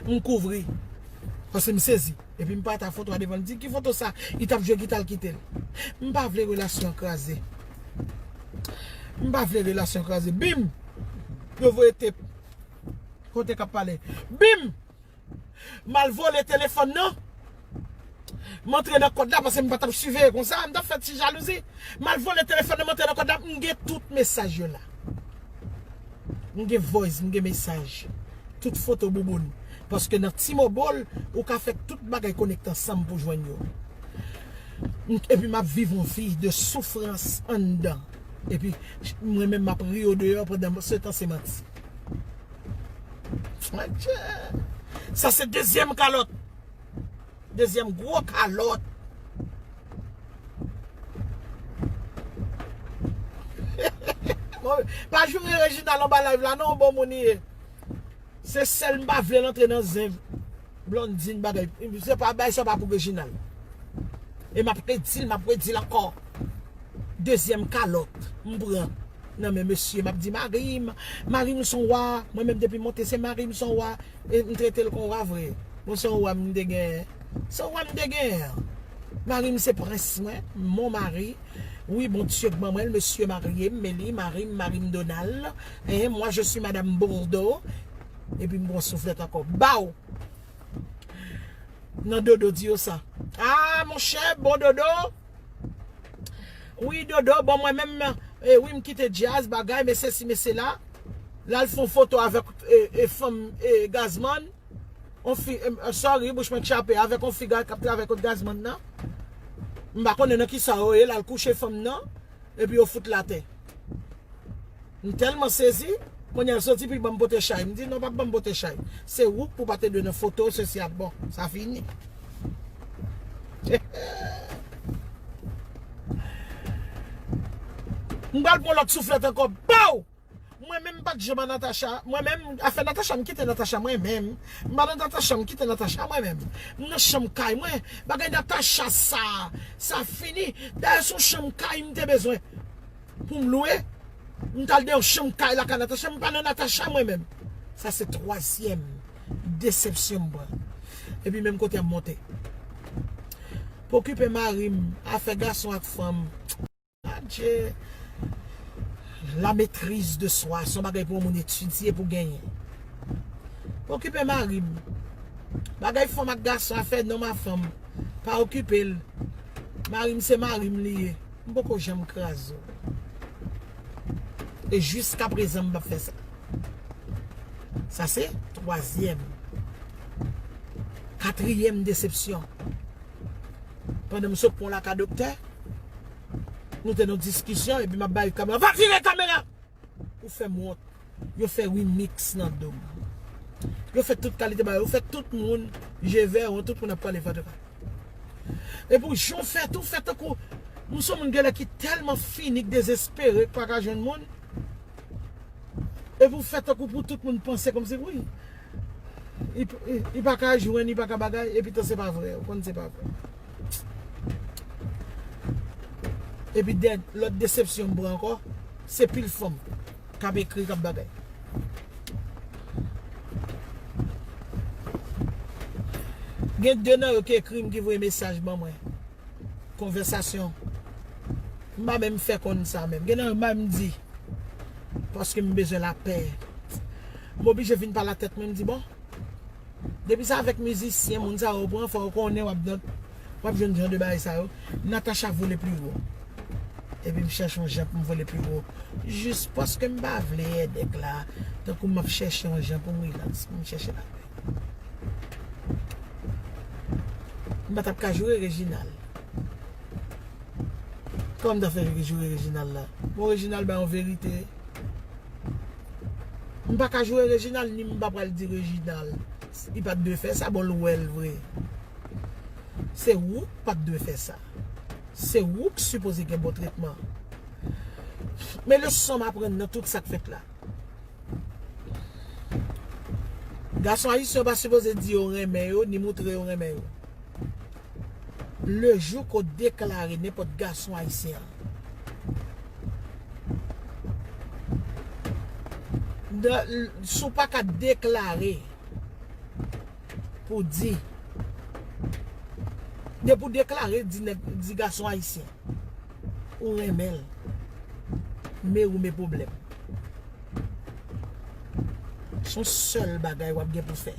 M kouvri. Paske m sezi. Epi m pata foto a devan l, di ki foto sa? Li t ap jwe gita, l kite l. M pa vle relasyon an kraze. M pa vle relasyon an kraze. Bim! Yo voye tep. Kote k ap pale? Bim! M al vole telefòn nan. M antre nan kòd la paske m pa t ap siveye konsa, m t ap fè ti jalouzi. M al vole telefòn nan, m antre nan kòd la, m gen tout mesaj yo la. M gen voice, m gen mesaj. Tout foto bouboun. Paske nan T-Mobile, ou ka fè tout bagay konekte ansanm pou jwenn yo. M- Epi m ap viv yon vi de soufrans anndan. Epi mwen menm m ap ri yo deyò pandan se tan se manti. Sa se dezyèm kalòt. Dezyèm gwo kalòt. Bon, pa joure Reginald anba live la non, bon moun li ye. Se sèl m pa vle l antre nan zen Blondine bagay. Se pa bay sa pa pou Reginald. E m ap redi l, m ap redi l ankò. Dezyèm kalòt m pran nan men mesye, m ap di mari m, mari m se yon wa. Mwen menm depi m monte se mari m se yon wa. E m trete l kon wa vre. Bon, se yon wa m te genyen. Se yon wa m te genyen. Mari m se prens mwen, mon mari. Wi, Bondye k ban mwen l, mesye marye m, men li mari m, mari m Donald. Hein, moi je suis madame Bordeaux. Epi m pran souflèt ankò. Baw! Nan Dodo di yo sa. Ah, monchè, bon Dodo. Wi, Dodo, bon, mwen menm, e, wi, m kite djaz, bagay, men sesi, men sela. L al fè yon foto avèk, e, e, fanm, e, Gazman. On fi, e, sorry, bouch mwen k chape, avèk on fi k ap travay kot Gazman nan. M pa konnen nan kisa yo ye, l al kouche fanm nan, epi yo fout l atè. M tèlman sezi, kounye a l soti pou l ban m pote chay. M di, "Non, pa ban m pote chay. Se ou k pou pa te dwe nan foto, sesi a." Bon, sa fini. M pral pran lòt souflèt ankò. Pow! Mwen menm m pa t janm a Natacha. Mwen menm, afè Natacha, m kite Natacha mwen menm. M pa nan Natacha, m kite Natacha mwen menm. M nan chanm kay mwen. Bagay Natacha sa, sa fini. Dayè, se yon chanm kay m te bezwen pou m lwe. M t al nan yon chanm kay lakay Natacha, m pa nan Natacha mwen menm. Sa se twazyèm desepsyon m pran. Epi menm kote a m monte. Pou okipe mari m, afè gason ak fanm. Adje, la maîtrise de soi, se yon bagay pou yon moun etidye pou genyen. Pa okipe mari m. Bagay fanm ak gason, afè nonm a fanm. Pa okipe l. Mari m se mari m li ye. M poko janm kraze w. E jiskaprezan m p ap fè sa. Sa se twazyèm. Katriyèm desepsyon. Pandan m sot pran lakay doktè, nou te nan diskisyon, epi m ap bay kamera. Va vire kamera! Ou fè m wont. Yo fè remix nan do m. Yo fè tout kalite bagay. Yo fè tout moun je vè wont, tout moun ap pale fatra. Epi jan w fè tou, fè tankou m se yon moun genlè ki tèlman fini, k dezespere, k pa ka jwenn moun. Epi w fè tankou pou tout moun panse kòmsi, wi, li, li, li pa ka jwenn, li pa ka bagay, epi tan se pa vre, ou konn se pa vre. Epi dè, lòt desepsyon m pran ankò, se pil fanm k ap ekri, k ap bagay. Gen de nan yo ki ekri m, ki voye mesaj ban mwen. Konvèsasyon. M pa menm fè konn sa menm. Gen nan yo m pa menm di. Paske m bezwen lapè. M oblije vin pale a tèt mwen, m di, bon, depi se avèk mizisyen, moun sa yo pran, fò yo konnen w ap nan, w ap jwenn jan de bagay sa yo. Natacha vole pi wo. Epi m chèche yon jan pou m vole pi wo. Jis paske m pa vle èdèk la. Tankou m ap chèche yon jan pou m rilaks, pou m chèche lapè. M pa t ap ka joure Reginald. Kòman m ta fè joure Reginald la? Bon, Reginald ba yon verite. M pa ka joure Reginald, ni m pa pral di Reginald. Li pa t dwe fè sa, bon, l wè l vre. Se ou k pa t dwe fè sa. Se ou k sipoze gen bon tretman. Men leson m aprann nan tout sa k fèt la. Gason ayisyen yo pa sipoze di yo renmen yo, ni moutre yo renmen yo. Le jou ke w deklare nenpòt gason ayisyen an, nan, si w pa ka deklare pou di, depi w deklare, di nèg, di gason ayisyen ou renmen l, men ou men pwoblèm. Se yon sèl bagay w ap gen pou fè.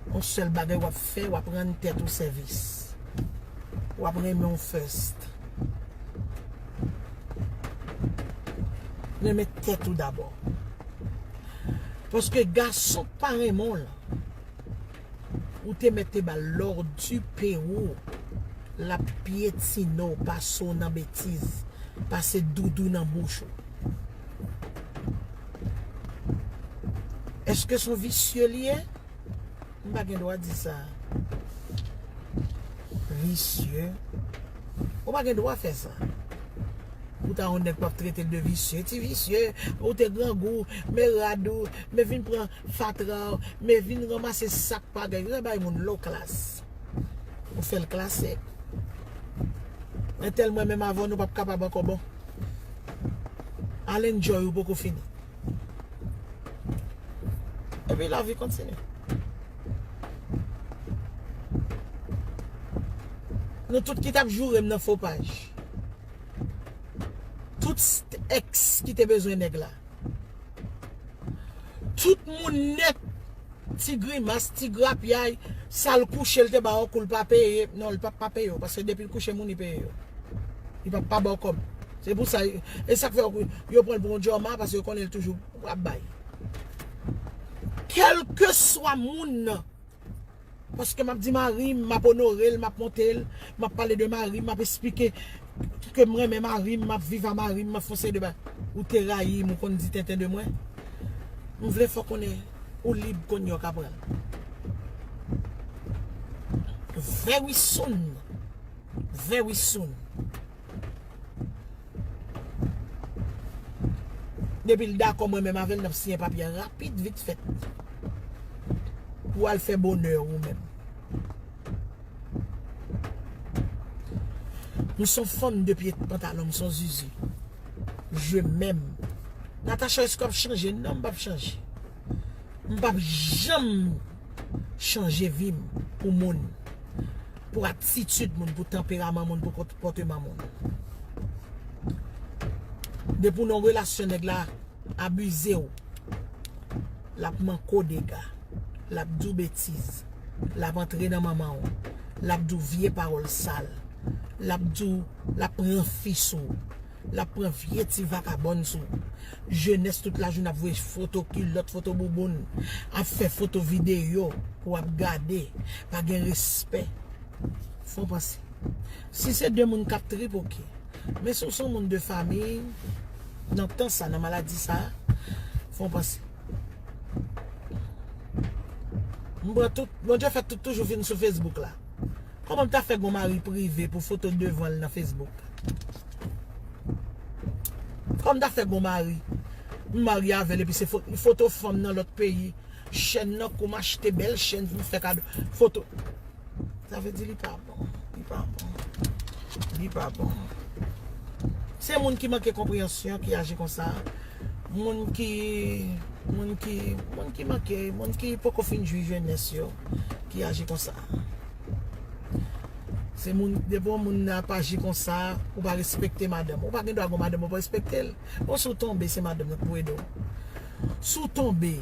Yon sèl bagay w ap fè, w ap rann tèt ou sèvis. W ap renmen w first. Renmen tèt ou dabò. Paske gason k pa renmen w lan, ou te mèt te ba l lòdi pe ou, l ap pyetine w, pase w nan betiz, pase doudou nan bouch ou. Èske se yon visye li ye? M pa gen dwa di sa. Visye. Ou pa gen dwa fè sa. Ou ta yon nèg p ap trete l de visye. Ti visye, ou te grangou, men rad ou, men vin pran fatra w, men vin ranmase sak pa gen. Vin bay moun low class. Ou fè l klasik. Entèl mwen menm avè w, nou p ap kapab ankò, bon. Al enjoy, ou poko fini. Epi lavi kontinye. Nou tout ki t ap joure m nan fo paj. Tout èks ki te bezwen nèg la. Tout moun nèt, ti grimas, ti grapyay, sa l kouche, l te ba w kou, l pa peye. Non, l p ap pa peye w, paske depi l kouche moun, li peye yo. Li p ap pa ba w kòb. Se pou sa, e sa k fè yo pran l pou yon djòma, paske yo konnen l toujou ap bay. Kèlkeswa moun nan, Paske m ap di mari m, m ap onore l, m ap monte l, m ap pale de mari m, m ap esplike ke m renmen mari m, m ap viv a mari m, m ap fè yon seri de bagay. Ou te rayi m, ou konn di tenten de mwen. M vle fè w konnen, ou lib kounye a, w ka pran l. Very soon. Very soon. Depi l dakò mwen menm avè l, n ap siyen papye a rapid, vit fèt. Pou al fè bonè ou menm. M son fanm de pye pantalon, m son zizi. Je m'aime. Natacha, èske w ap chanje? Non, m p ap chanje. M p ap janm chanje vi m pou moun, pou atitid moun, pou tanperaman moun, pou konpòteman moun. Depi w nan relasyon, nèg la abize w, l ap manke w dega, l ap di w betiz, l ap antre nan manman w, l ap di w vye pawòl sal, l ap di w, l ap pran fi sou w. L ap pran vye ti vakabòn sou ou. Jenès tout lajounen ap voye foto kilòt, foto bouboun, ap fè foto videyo pou w ap gade, pa gen respè. Fò w panse. Si se de moun k ap trip, oke. Men si w se yon moun de fanmi, nan tan sa, nan maladi sa, fò w panse. M pran tout, Bondye fè tout toujou vin sou Facebook la. Kòman m ta fè gon mari prive pou foto devan l nan Facebook? Kòman m ta fè gon mari? M marye avè l epi se fo-, foto fanm nan lòt peyi. Chèn nan kou m achte bèl chèn pou m fè kado. Foto. Sa vle di li pa bon. Li pa bon. Li pa bon. Se moun ki manke konpreyansyon ki aji konsa. Moun ki, moun ki, moun ki manke, moun ki poko fin jwi jenès yo ki aji konsa. Se moun, depi yon moun ap aji konsa, ou pa respekte madanm. Ou pa gen dwa gon madanm, ou pa respekte l. Bon, si w tonbe, se madanm nan k pou ede w. Si w tonbe,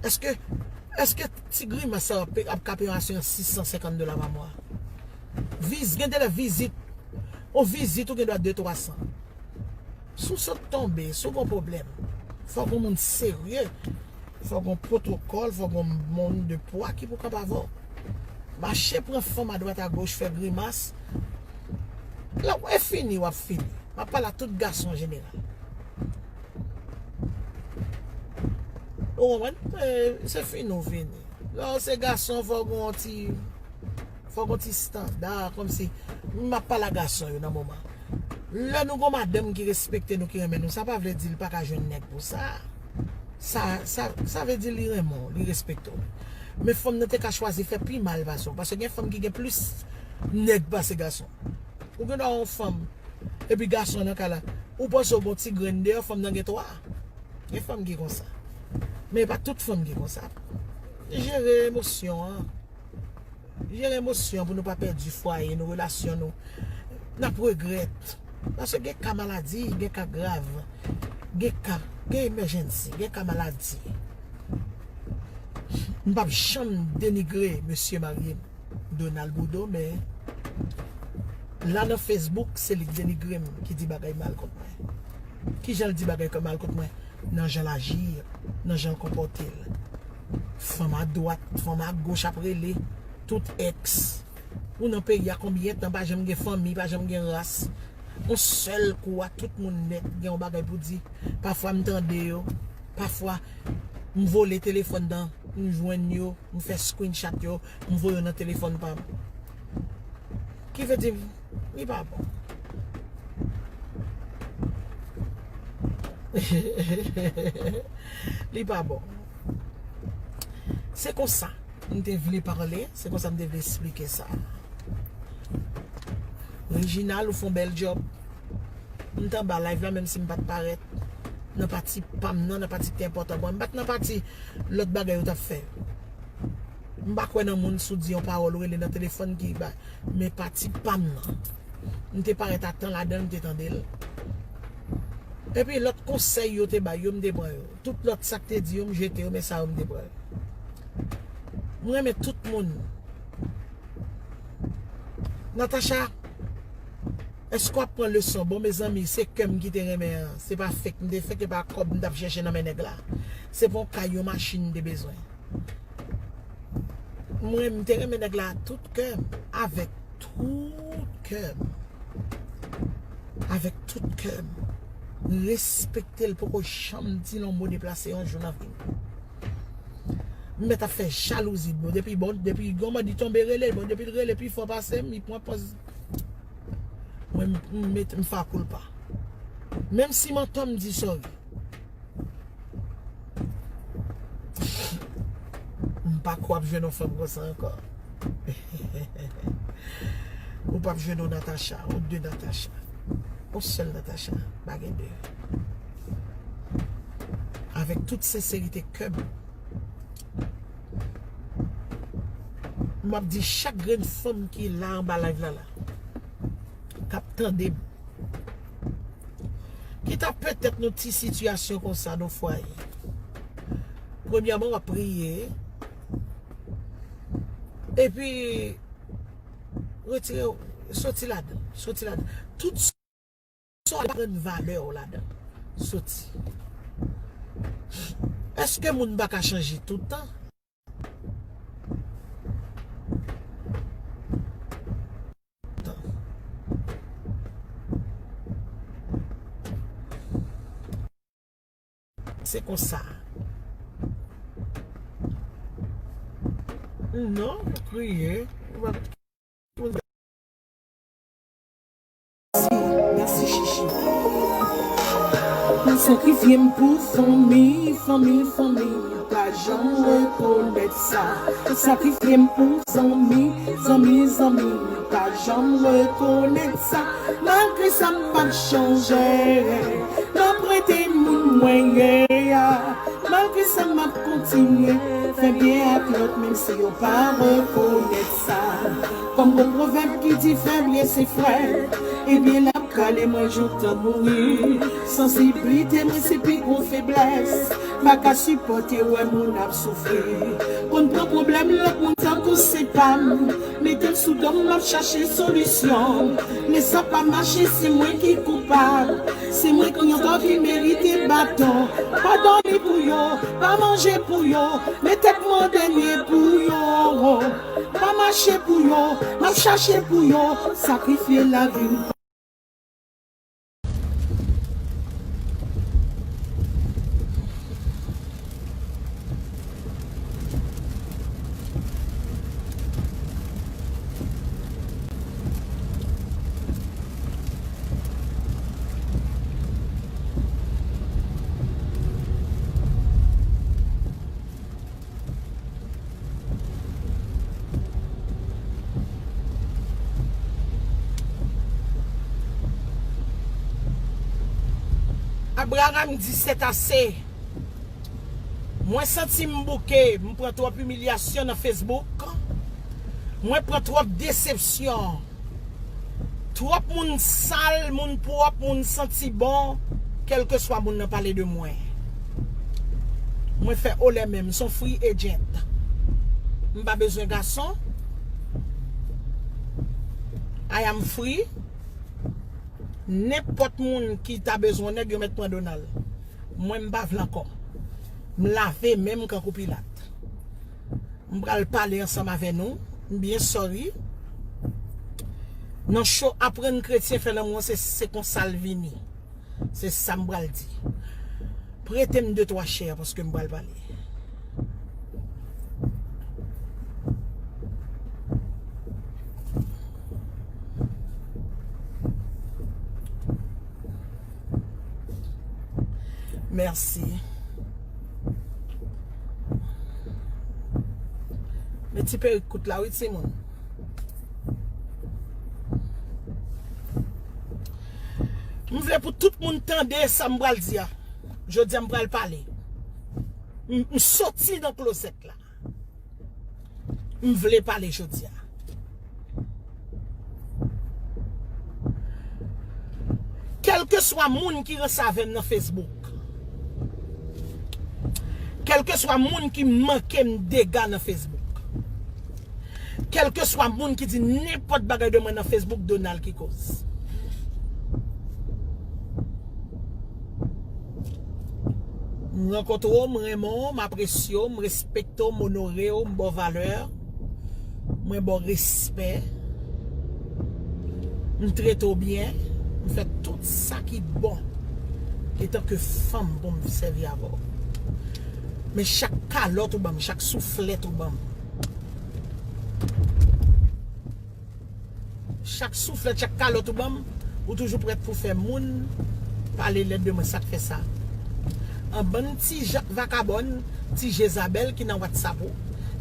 èske, èske ti grimas sa ap, ap ka peye yon asirans sis san senkant dola pa mwa? Viz, gen de lè vizit, yon vizit ou gen dwa de twa san. Si w sot tonbe, si w gon pwoblèm, fò gon moun serye, fò gon pwotokòl, fò gon moun de pwa ki pou kanpe avè w. Mache pran fanm adwat agoch, fè grimas. Lè w fini, w ap fini. M ap pale a tout gason an jeneral. Ou konprann? E, se fini w fini. Lè w se gason, fò w gon ti, fò w gon ti estanda, kòmsi, m ap pale a gason yo nan moman. Lè nou gon madanm ki respekte nou, ki renmen nou, sa pa vle di li pa ka jwenn nèg pou sa. Sa, sa, sa vle di li renmen w, li respekte w. Men fanm nan te ka chwazi fè pi mal pase w, paske gen fanm ki gen plis nèg pase gason. Ou gen dwa yon fanm, epi gason nan kay la. Ou panse w gon ti grenn deyò, fanm nan gen twa. Gen fanm ki konsa. Men e pa tout fanm ki konsa. Jere emosyon an. Jere emosyon pou nou pa pèdi fwaye nou, relasyon nou. N ap regrèt. Paske gen ka maladi, gen ka grav. Gen ka, gen emèjènsi, gen ka maladi. M p ap janm denigre mesye marye m, Donald Boudon, men la nan Facebook, se li k denigre m, ki di bagay mal kont mwen. Kijan l di bagay k mal kont mwen? Nan jan l aji, nan jan l konpòte l. Fanm adwat, fanm agoch ap rele, tout èks. Ou nan peyi a konbyen tan, pa janm gen fanmi, pa janm gen ras. Yon sèl kou a, tout moun nèt gen yon bagay pou di. Pafwa m tande yo, pafwa m vole telefòn nan, m jwenn yo, m fè screenshot yo, m voye yo nan telefòn pa m. Ki vle di, li pa bon. Li pa bon. Se konsa m te vle pale, se konsa m te vle esplike sa. Reginald, ou fè yon bèl djòb. M t anba live la, menm si m pa t parèt. Nan pati pa m nan, nan pati ki te enpòtan pou mwen. M pa t nan pati lòt bagay yo t ap fè. M pa kwè nan moun, si w di yon pawòl, ou rele nan telefòn ki ba. Men pati pa m nan. M te parèt a tan ladan l, m te tande l. Epi lòt konsèy yo te bay yo, m te pran yo. Tout lòt sa k te di yo, m jete yo, men sa yo m te pran yo. M renmen tout moun. Natacha, èske w ap pran leson? Bon, mezanmi, se kè m ki te renmen an. Se pa fake. M te fake, e pa kòb m t ap chèche nan men nèg la. Se pa yon kay, yon machin m te bezwen. Mwen, m te renmen nèg la ak tout kè m, avèk tout kè m. Avèk tout kè m. Respekte l, poko janm di l yon mo deplase yon jou nan vi m. M mèt ap fè jalouzi, bon, depi, bon, depi yon bandi tonbe rele, bon, depi l rele pi fò pase m, li pran pòz. Mwen, m, m met, m fè koulpa. Menm si mantò m di sorry. M pa kwè w ap jwenn yon fanm konsa ankò. Ou p ap jwenn yon Natacha, yon de Natacha. Yon sèl Natacha, pa gen de. Avèk tout senserite kè m, m ap di chak grenn fanm ki la anba live la la, k ap tande m, ki ta petèt nan ti sitiyasyon konsa nan fwaye. Premyèman, w ap priye. Epi, retire, soti ladan, soti ladan. Tout sa w pa pran valè w ladan. Soti. Èske moun pa ka chanje tout tan? Se konsa. Non, kriye. Mèsi, mèsi, chichi. Mwen sakrifye m pou fanmi, fanmi, fanmi. Pa janm rekonèt sa. Sakrifye m pou zanmi, zanmi, zanmi. Pa janm rekonèt sa. Malgre sa, m p ap chanje. M ap rete moun mwen ye a. Malgre sa, m ap kontinye fè byen ak lòt, menm si yo pa rekonèt sa. Kòm gon pwovèb ki di, fè byen se frè. Ebyen, l ap kale mwen jouk tan mouri. Sansiblite mwen se pi gwo feblès. Pa ka sipòte wè moun ap soufri. Konn pran pwoblèm lòt moun tankou se pa m. Mete l sou do m, m ap chache solisyon. Lè sa pa mache, se mwen ki koupab. Se mwen ki ankò ki merite baton. Pa dòmi pou yo, pa manje pou yo. Men tèt mwen an dènye pou yo. Pa mache pou yo, m ap chache pou yo. Sakrifye lavi m. Abraram di, c'est assez. Mwen santi m bouke, m pran twòp imilyasyon nan Facebook. Mwen pran twòp desepsyon. Twòp moun sal, moun pwòp, moun santi bon, kèlkeswa moun nan pale de mwen. Mwen fè olè menm, m s on free agent. M pa bezwen gason. I am free. Nenpòt moun ki ta bezwen nèg, yo mèt pran Donald. Mwen, m pa vle ankò. M lave men m kankou Pilat. M pral pale ansanm avè nou. M byen sorry. Nan show Aprann Kretyen Fè Lanmou an, se, se konsa l vini. Se sa m pral di. Prete m de twa chè paske m pral pale. Mèsi. Men ti perik kout la wi timoun. M vle pou tout moun tande sa m pral di a. Jodi a m pral pale. M, m soti nan klozèt la. M vle pale jodi a. Kèlkeswa moun ki ranse avè m nan Facebook, kèlkeswa moun ki manke m dega nan Facebook, kèlkeswa moun ki di nenpòt bagay de mwen nan Facebook, Donald ki koz. M rankontre w, m renmen w, m apresye w, m respekte w, m onore w, m ba w valè. Mwen ba w respè. M trete w byen. M fè tout sa ki bon. Etanke fanm pou m sèvi avè w. Men chak kalòt ou ban m, chak souflèt ou ban m. Chak souflèt, chak kalòt ou ban m, ou toujou prèt pou fè moun pale lèd de mwen. Sa k fè sa? An bann ti ja-, vakabòn, ti Jezabèl ki nan WhatsApp ou,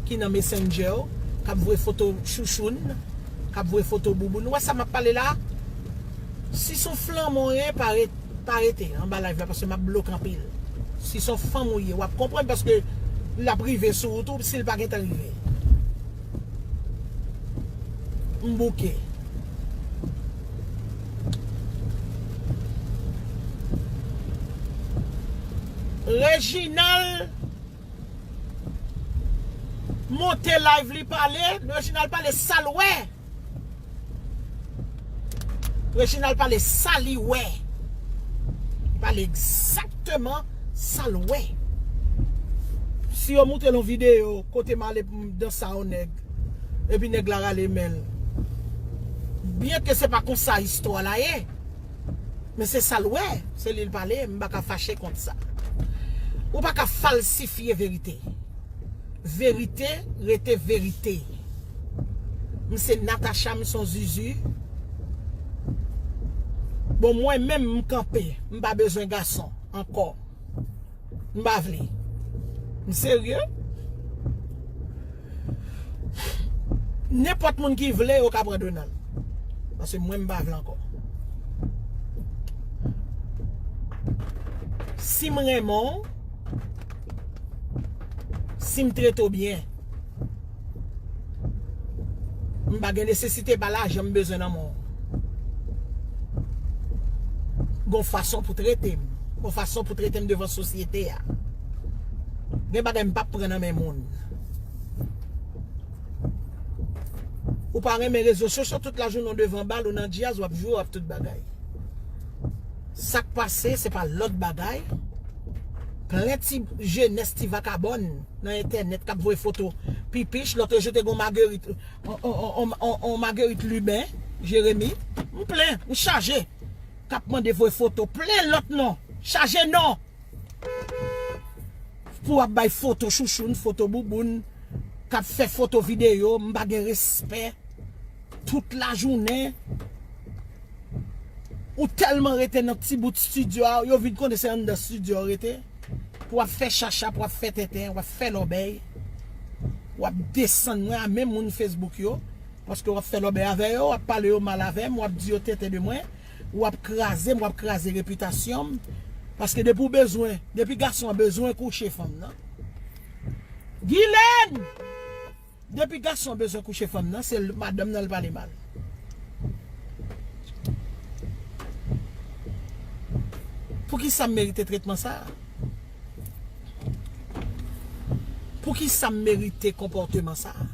ki nan Messenger ou, k ap voye foto chouchoun, k ap voye foto bouboun. Ou wè sa m ap pale la? Si s on flanm ou ye, pa re-, pa rete anba live la, paske m ap bloke anpil. Si s on fanm ou ye, w ap konprann, paske l ap rive sou ou tou, si l pa gentan rive. M bouke. Reginald monte live li pale, Reginald pale sa l wè. Reginald pale sa li wè. Li pale egzakteman sa l wè. Si yo moutre l yon videyo kote m ale pou m danse a yon nèg, epi nèg la rale men l. Byenke se pa konsa istwa la ye, men se sa l wè, se li l pale, m pa ka fache kont sa. Ou pa ka falsifye verite. Verite rete verite. M se Natacha, m se yon zuzu. Bon, mwen menm, m kanpe. M pa bezwen gason ankò. M pa vle. M serye. Nenpòt moun ki vle, yo ka pran Donald. Paske mwen, m pa vle ankò. Si m renmen w, si m trete w byen, m pa gen nesesite pa lajan m bezwen nan men w. Gon fason pou trete m. Gon fason pou trete m devan sosyete a. Gen bagay m p ap pran nan men moun. Ou pa renmen rezo sosyo, tout lajounen w devan bal, ou nan djaz, w ap jwe, w ap tout bagay. Sa k pase, se pa lòt bagay. Plen ti jenès, ti vakabòn nan entènèt k ap voye foto pipich. Lòt jou te gon Marguerite, on, on, on, on, on Marguerite Lubin, Jérémy. M plen, m chaje. K ap mande voye foto. Plen lòt non. Chaje non. Pou w ap bay foto chouchoun, foto bouboun, k ap fè foto videyo, m pa gen respè. Tout lajounen, ou tèlman rete nan ti bout estidyo a, yo vin konnen se anndan estidyo a w rete. Pou w ap fè chacha, pou w ap fè tenten, w ap fè lòbèy, w ap desann mwen a menm moun Facebook yo, paske w ap fè lòbèy avè yo, w ap pale yo mal avè m, w ap di yo tenten de mwen, w ap kraze m, w ap kraze repitasyon m. Paske depi w bezwen, depi gason an bezwen kouche fanm nan. Gilène! Depi gason bezwen kouche fanm nan, se l-, madanm nan l pale mal. Poukisa m merite tretman sa a? Poukisa m merite konpòteman sa a?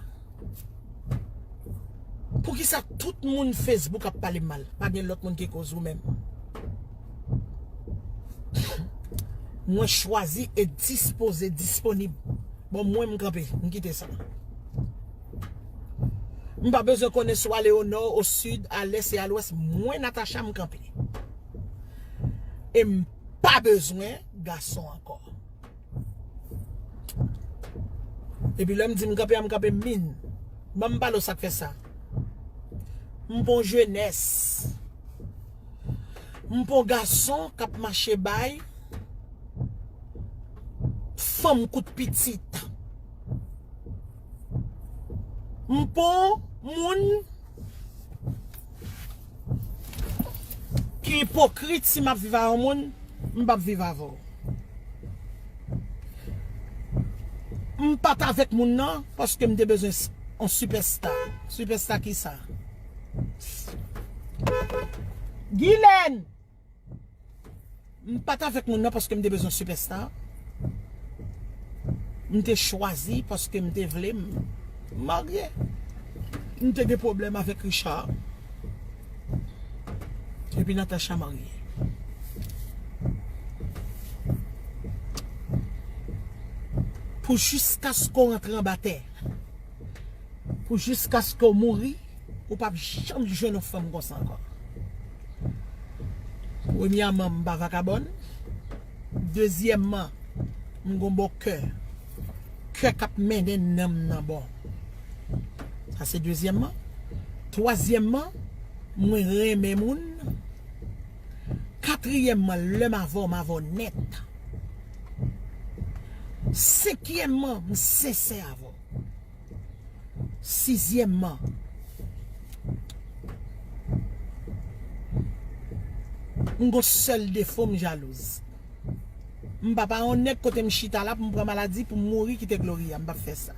Poukisa tout moun Facebook ap pale m mal? Pa gen lòt moun ki koz ou menm. Mwen chwazi e dispoze, disponib. Bon, mwen, m kanpe, m kite sa. M pa bezwen konnen si w ale o nò, o sid, a lès e a lwès. Mwen, Natacha, m kanpe. E m pa bezwen gason ankò. Epi lè m di m kanpe a, m kanpe min. Ban m pale w sa k fè sa. M pa yon jenès. M pa yon gason k ap mache bay fanm kout pitit. M pa yon moun ki ipokrit. Si m ap viv a yon moun, m p ap viv avè w. M pa t avèk moun nan paske m te bezwen s-, yon sipèsta. Sipèsta kisa? Gilène! M pa t avèk moun nan paske m te bezwen sipèsta. M te chwazi paske m te vle m marye. M te gen pwoblèm avèk Richard. Epi Natacha marye. Pou jiskaske w rantre anba tè. Pou jiskaske w mouri, ou p ap janm jwenn yon fanm konsa ankò. Premyèman, m pa vakabòn. Dezyèmman, m gon bon kè. Kè k ap mennen nanm nan bon. Sa se dezyèmman. Twazyèmman, mwen renmen moun. Katriyèmman, lè m avè w, m avè w nèt. Senkyèmman, m sensè avè w. Sizyèmman, m gon sèl defo, m jalouz. M pa pa yon nèg kote m chita la pou m pran maladi, pou m mouri, kite Gloria. M p ap fè sa.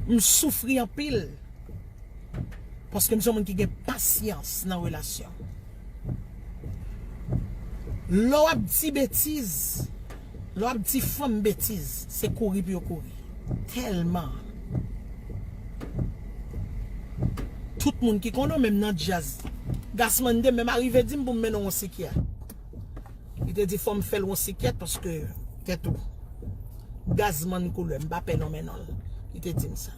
M soufri anpil. Paske m se yon moun ki gen pasyans nan relasyon. Lè w ap di betiz, lè w ap di fanm betiz, se kouri pou yo kouri. Tèlman. Tout moun ki konnen w, menm nan djaz. Gasman te menm arive di m pou m mennen w yon sikyat. Li te di fò m fè l yon sikyat paske tèt ou. Gazman koulè, m pa pè nonmen non l. Li te di m sa.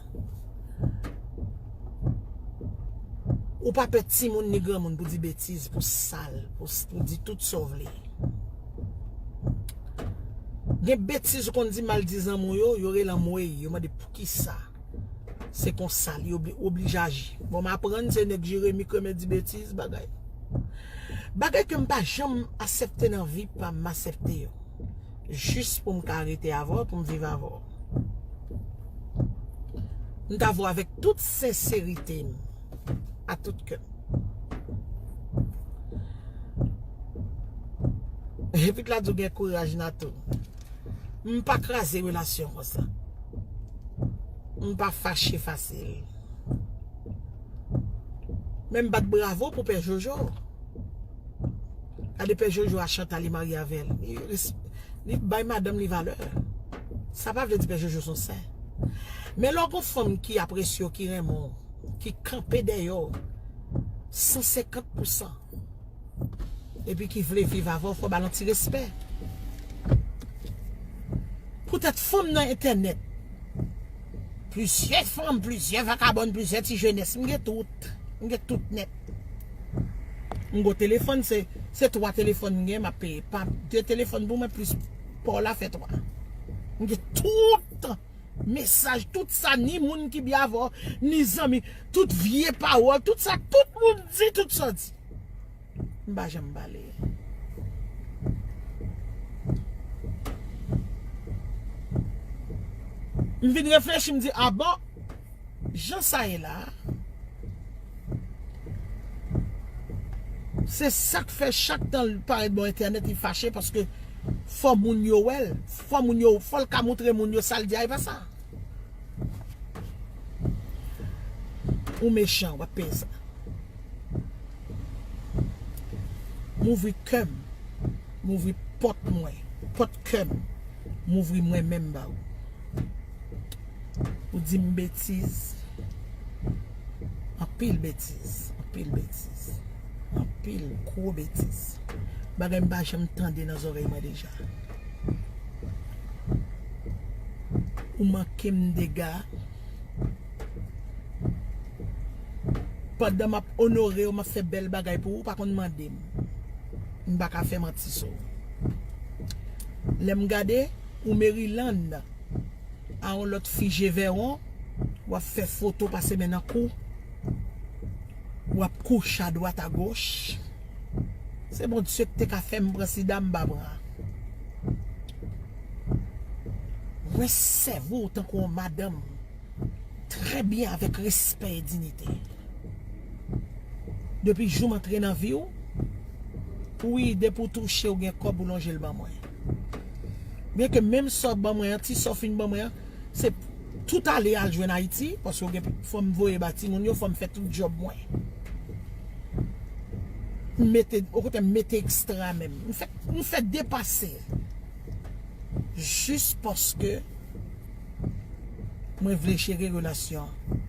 Ou pa pè timoun ni granmoun pou di betiz, pou sal, pou, pou di tout sa w vle. Gen betiz ou konn di m al di zanmi w yo, yo rele anmwey, yo mande poukisa. Se konsa li obli, oblije aji. Bon, m aprann se nèg Jeremi Kremen di betiz, bagay. Bagay ke m pa janm aksepte nan vi pa m, m aksepte yo. Jis pou m ka rete avè w, pou m viv avè w. M ta voye avèk tout senserite m, a tout kè m. Epi la di w gen kouraj nan tou. M pa kraze relasyon konsa. M pa fache fasil. Men m bat bravo pou Pè Jojo. Gade Pè Jojo a Chantal li marye avè l. Li, res- li bay madanm li valè. Sa pa vle di Pè Jojo se yon sen. Men lè w gon fanm ki apresye w, ki renmen w, ki kanpe dèyè w san senkant pousan, epi ki vle viv avè w, fò ba l yon ti respè. Poutèt fanm nan entènèt, plizyè fanm, plizyè vakabòn, plizyè ti jenès, m gen tout. M gen tout nèt. M gon telefòn, se, se twa telefòn m gen, m ap peye. Pa de telefòn pou mwen, plis pa w la fè twa. M gen tout mesaj, tout sa, ni moun ki byen avè w, ni zanmi, tout vye pawòl, tout sa, tout moun di, tout sa w di. M pa janm pale. M vin reflechi, m di, a bon, jan sa ye la, se sa k fè chak tan l parèt bò entènèt, li fache paske fò moun yo wè l, fò moun yo, fò l ka montre moun yo sa l di a, e pa sa. Ou mechan, w ap peye sa. M ouvri kè m, m ouvri pòt mwen, pòt kè m, m ouvri mwen menm ba ou. Ou di m betiz, anpil betiz, anpil betiz, anpil gwo betiz. Bagay m pa janm tande nan zòrèy mwen deja. Ou manke m dega. Pandan m ap onore w, m ap fè bèl bagay pou ou, ou pa konn mande m. M pa ka fè manti sou ou. Lè m gade, ou Maryland, a yon lòt fi je vèwon, w ap fè foto pase men nan kou, w ap kouche adwat agoch. Se Bondye ki te ka fè m pran sida, m pa pran. Mwen sèvi w tankou yon madanm, trè byen, avèk respè e diyite. Depi jou m antre nan vi w, wi, depi w touche, w gen kòb, ou lonje l ban mwen. Byenke menm sa w ban mwen an, ti sa w fin ban mwen an, se tout ale al jwenn Ayiti, paske w gen, fò m voye ba timoun yo, fò m fè tout djòb mwen. M mete, okontrè, m mete ekstra menm. M fè, m fè depase. Jis paske mwen vle jere relasyon an.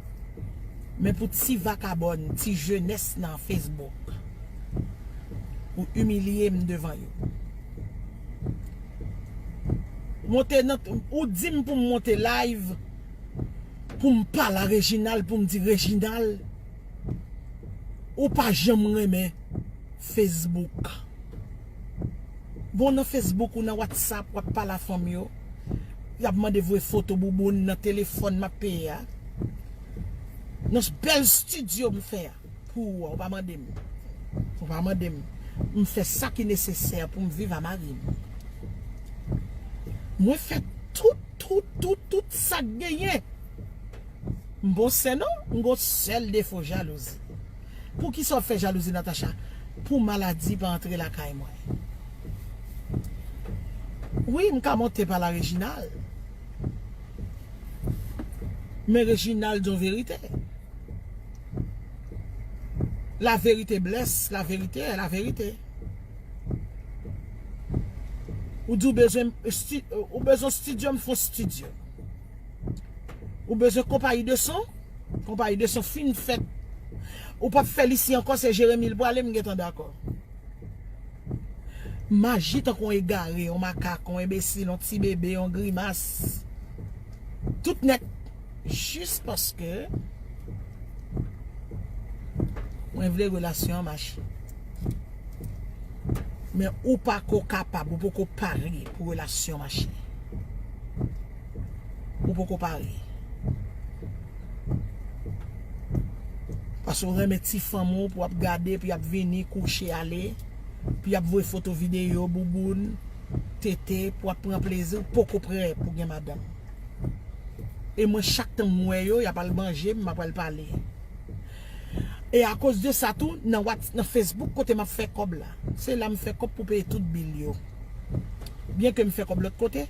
Men pou ti vakabòn, ti jenès nan Facebook, ou imilye m devan yo. Monte nan, ou di m pou m monte live, pou m pale a Reginald, pou m di Reginald, ou pa janm renmen Facebook. Bon, nan Facebook ou nan WhatsApp, w ap pale a fanm yo. Y ap mande voye foto bouboun nan telefòn m ap peye a. Nan bèl estidyo m fè a pou ou a, ou pa mande m. Ou pa mande m. M fè sa ki nesesè pou m viv a mari m. Mwen fè tout, tout, tout, tout sa k genyen. M bon sè non, m gon sèl defo, jalouzi. Poukisa w ap fè jalouzi, Natacha? Pou maladi pa antre lakay mwen. Wi, m ka monte pale a Reginald. Men Reginald di yon verite. La vérité blesse, la vérité est la vérité. Ou di w bezwen esti-, ou bezwen estidyo, m fè yon estidyo. Ou bezwen konpayi de son, konpayi de son fin fèt. Ou p ap fè l isi ankò, se Jeremi l prale, m gentan dakò. M aji tankou yon egare, yon makak, yon enbesil, yon ti bebe, yon grimas. Tout nèt. Jis paske mwen vle relasyon an mache. Men ou pako kapab, ou poko pare pou relasyon mache. Ou poko pare. Paske w renmen ti fanm ou pou w ap gade, pou y ap vini kouche ale, pou y ap voye foto videyo, bouboun, tete, pou w ap pran plezi, ou poko prè pou gen madanm. E mwen, chak tan m wè yo, y ap al manje, m ap al pale. E akoz de sa tou, nan Whats-, nan Facebook, kote m ap fè kòb la. Se la m fè kòb pou peye tout bil yo. Byen ke m fè kòb lòt kote,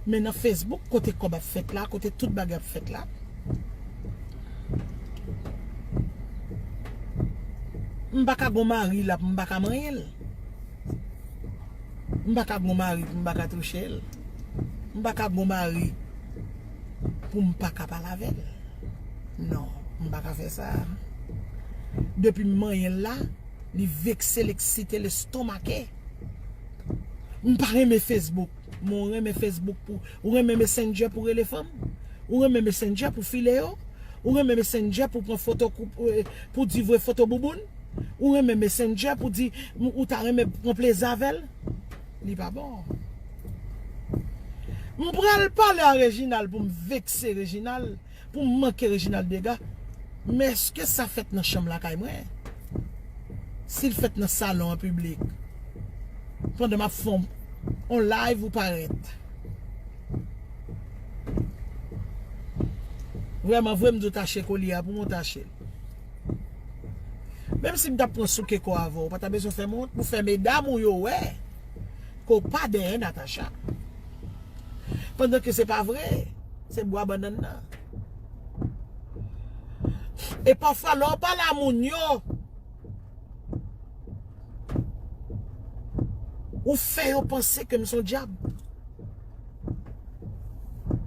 men nan Facebook, kote kòb ap fèt la, kote tout bagay ap fèt la, m pa ka gon mari la pou m pa ka manyen l. M pa ka gon mari pou m pa ka touche l. M pa ka gon mari pou m pa ka pale avè l. Non, m pa ka fè sa. Depi m manyen l la, li vekse, l eksite, l estomake. M pa renmen Facebook. Men w renmen Facebook pou, ou renmen Messenger pou rele fanm? Ou renmen Messenger pou file yo? Ou renmen Messenger pou pran foto kou-, eh, pou di voye foto bouboun? Ou renmen Messenger pou di m-, ou ta renmen pran plezi avè l? Li pa bon. M pral pale a Reginald pou m vekse Reginald, pou m manke Reginald dega. Men èske sa fèt nan chanm lakay mwen? Si l fèt nan salon an piblik, pandan m ap fè on, on live ou parèt. Vrèman vre, m di w tache kolye a pou mwen tache l. Menm si m t ap pran souke kò avè w, ou pa ta bezwen fè m wont pou fè medam ou yo wè ke w pa dèyè Natacha. Pandan ke se pa vre, se bwa bannann nan. E pafwa, lè w pale a moun yo, ou fè yo panse ke m se yon dyab.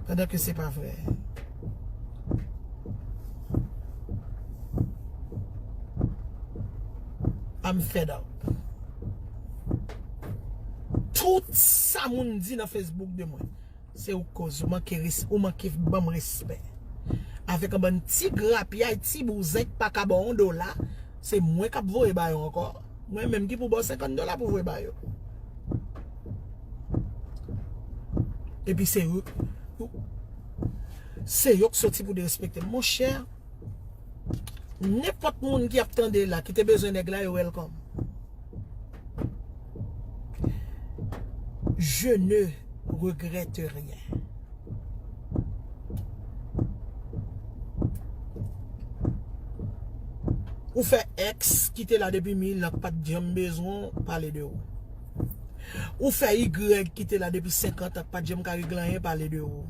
Pandan ke se pa vre. I'm fed up. Tout sa moun di nan Facebook de mwen, se ou k koz, ou manke res-, ou manke ban m respè. Avèk yon bann ti grapyay, ti bouzen k pa ka ba w yon dola, se mwen k ap voye ba yo ankò. Mwen menm ki pou ba w senkant dola pou voye ba yo. Epi se yo, se yo k soti pou derespekte m. Monchè, nenpòt moun ki ap tande la, ki te bezwen nèg la, yo welcome. Je ne regrette rien. Ou fè èks ki te la depi mil an k pa t janm bezwen w, pale de ou. Ou fè igrèg ki te la depi senkant an k pa t janm ka regle anyen, pale de ou.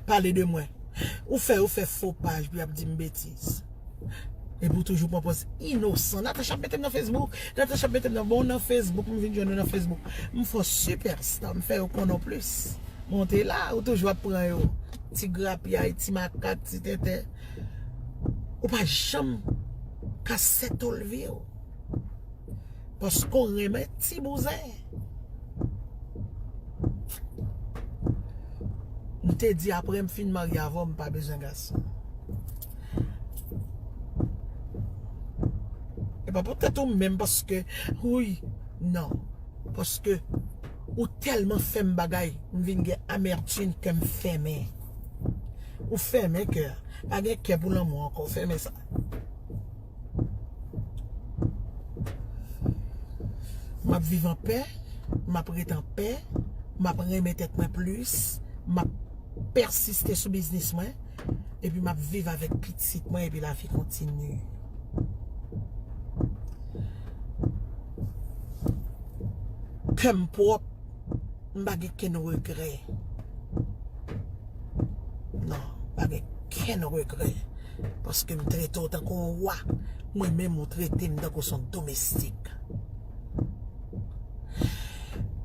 Pale de mwen. Ou fè yo fè fo paj pou y ap di m betiz. Epi w toujou pran pòz inosan. Natacha ap mete m nan Facebook. Natacha ap mete m nan, bon, nan Facebook, m vin jwenn ou nan Facebook. M fè w sipèsta, m fè yo konnen w plis. Men w te la, ou toujou ap pran yo. Ti grapyay, ti makak, ti tenten. Ou pa janm ka sètòl vi w. Paske w renmen ti bouzen. M te di apre m fin marye avè w, m pa bezwen gason. E pa poutèt ou menm, paske, wi, non. Paske ou tèlman fè m bagay, m vin gen amètim, kè m fèmen. Ou fèmen kè. Pa gen kè pou lanmou ankò, fèmen sa. M ap viv an pè, m ap ret an pè, m ap renmen tèt mwen plis, m ap pèsiste sou biznis mwen, epi m ap viv avèk pitit mwen, epi lavi kontinye. Kè m pwòp, m pa gen kenn regrè. Non, m pa gen kenn regrè. Paske m trete w tankou yon wa. Mwen menm, ou trete m tankou se yon domestik.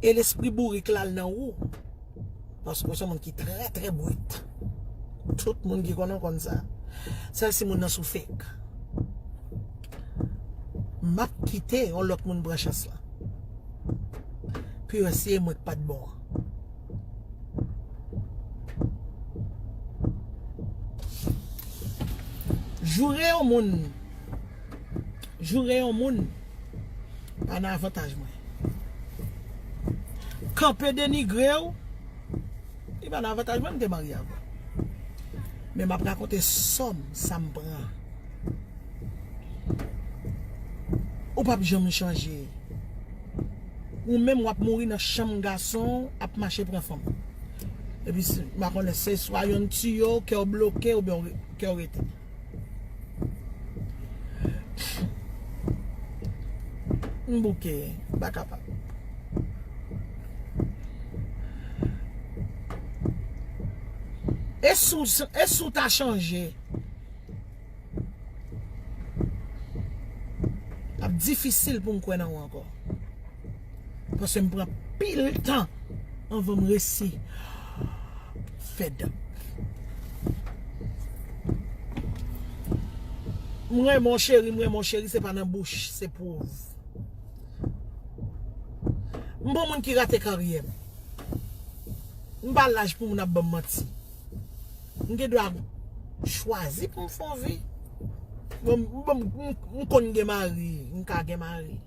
E lespri bourik la al nan ou. Paske w se yon moun ki trè, trè brit. Tout moun ki konnen w konn sa. Sèl si moun nan sou fake. M ap kite yon lòt moun pran chans lan. Pi yo eseye mwen k pa t bon an. Joure yon moun. Joure yon moun. Pa nan avantaj mwen. Kanpe denigre w. Li pa nan avantaj mwen, m te marye avè w. Men m ap rakonte sòm sa m pran. Ou p ap janm chanje. Ou menm w ap mouri nan chanm gason, ap mache pran fanm. Epi m pa konnen se swa yonn tiye w, kè w bloke, oubyen kè w rete. M bouke, m pa kapab. E si w, e si w ta chanje? Ap difisil pou m kwè nan ou ankò. Paske m pran pil tan anvan m resi fed up. M renmen w cheri, m renmen w cheri, se pa nan bouch, se pwouv. M pa moun ki rate karyè m. M pa laj pou moun ap ban m manti. M gen dwa chwazi pou m fè yon vi. Bon, m, m, m, m konn gen mari, m ka gen mari.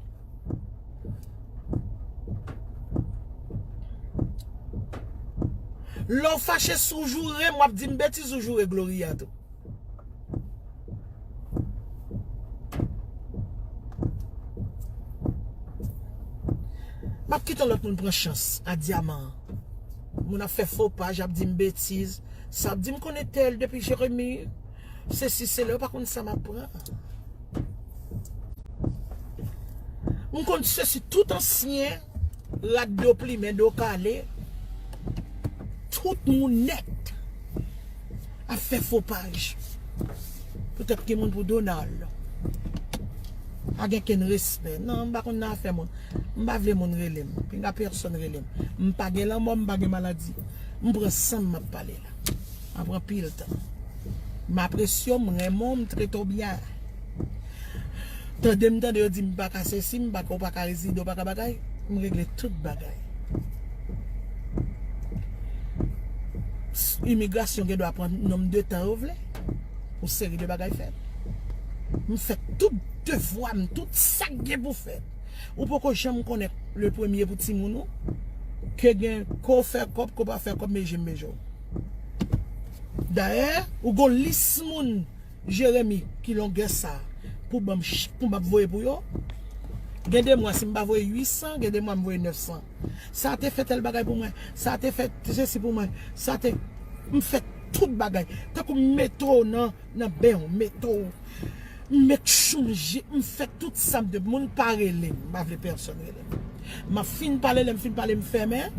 Lè w fache si w joure m, w ap di m betiz, ou joure Gloria tou. M ap kite lòt moun pran chans a dyaman an. Moun ap fè fo paj, ap di m betiz. Sa ap di m konnen tèl depi Jeremi. Sesi, sela, yo pa konn sa m ap pran. M konn sesi, tout ansyen rat do plimen, do kale, tout moun nèt ap fè fo paj. Poutèt gen moun pou Donald. Pa gen kenn respè. Non, m pa konn nan afè moun. M pa vle moun rele m. Pinga pèsonn rele m. M pa gen lanmò, m pa gen maladi. M pran san m, m ap pale la. M ap pran pil tan. M apresye w, m renmen w, m trete w byen. Tande m tande yo di m pa ka sesi, m pa ka, ou pa ka rezide, ou pa ka bagay. M regle tout bagay. Imigrasyon gen dwa pran nonm de tan yo vle. Yon seri de bagay fèt. M fè tout devwa m, tout sa k gen pou fèt. Ou poko janm konnen le premye pou timoun ou. Ke gen, ke w fè kòb, ke w pa fè kòb, men je m beje w. Dayè, ou gon lis moun Jeremi ki longè sa pou ban m ch-, pou m ap voye pou yo. Gen de mwa, si m pa voye uit san, gen de mwa m voye nèf san. Sa te fè tèl bagay pou mwen, sa te fè sesi pou mwen, sa te, m fè tout bagay. Tankou m mete w nan, nan ben w, mete w, m met chonje, m fè tout sa m te, moun pa rele m, m pa vle pèsonn rele m. M ap fin pale, lè m fin pale, m fèmen.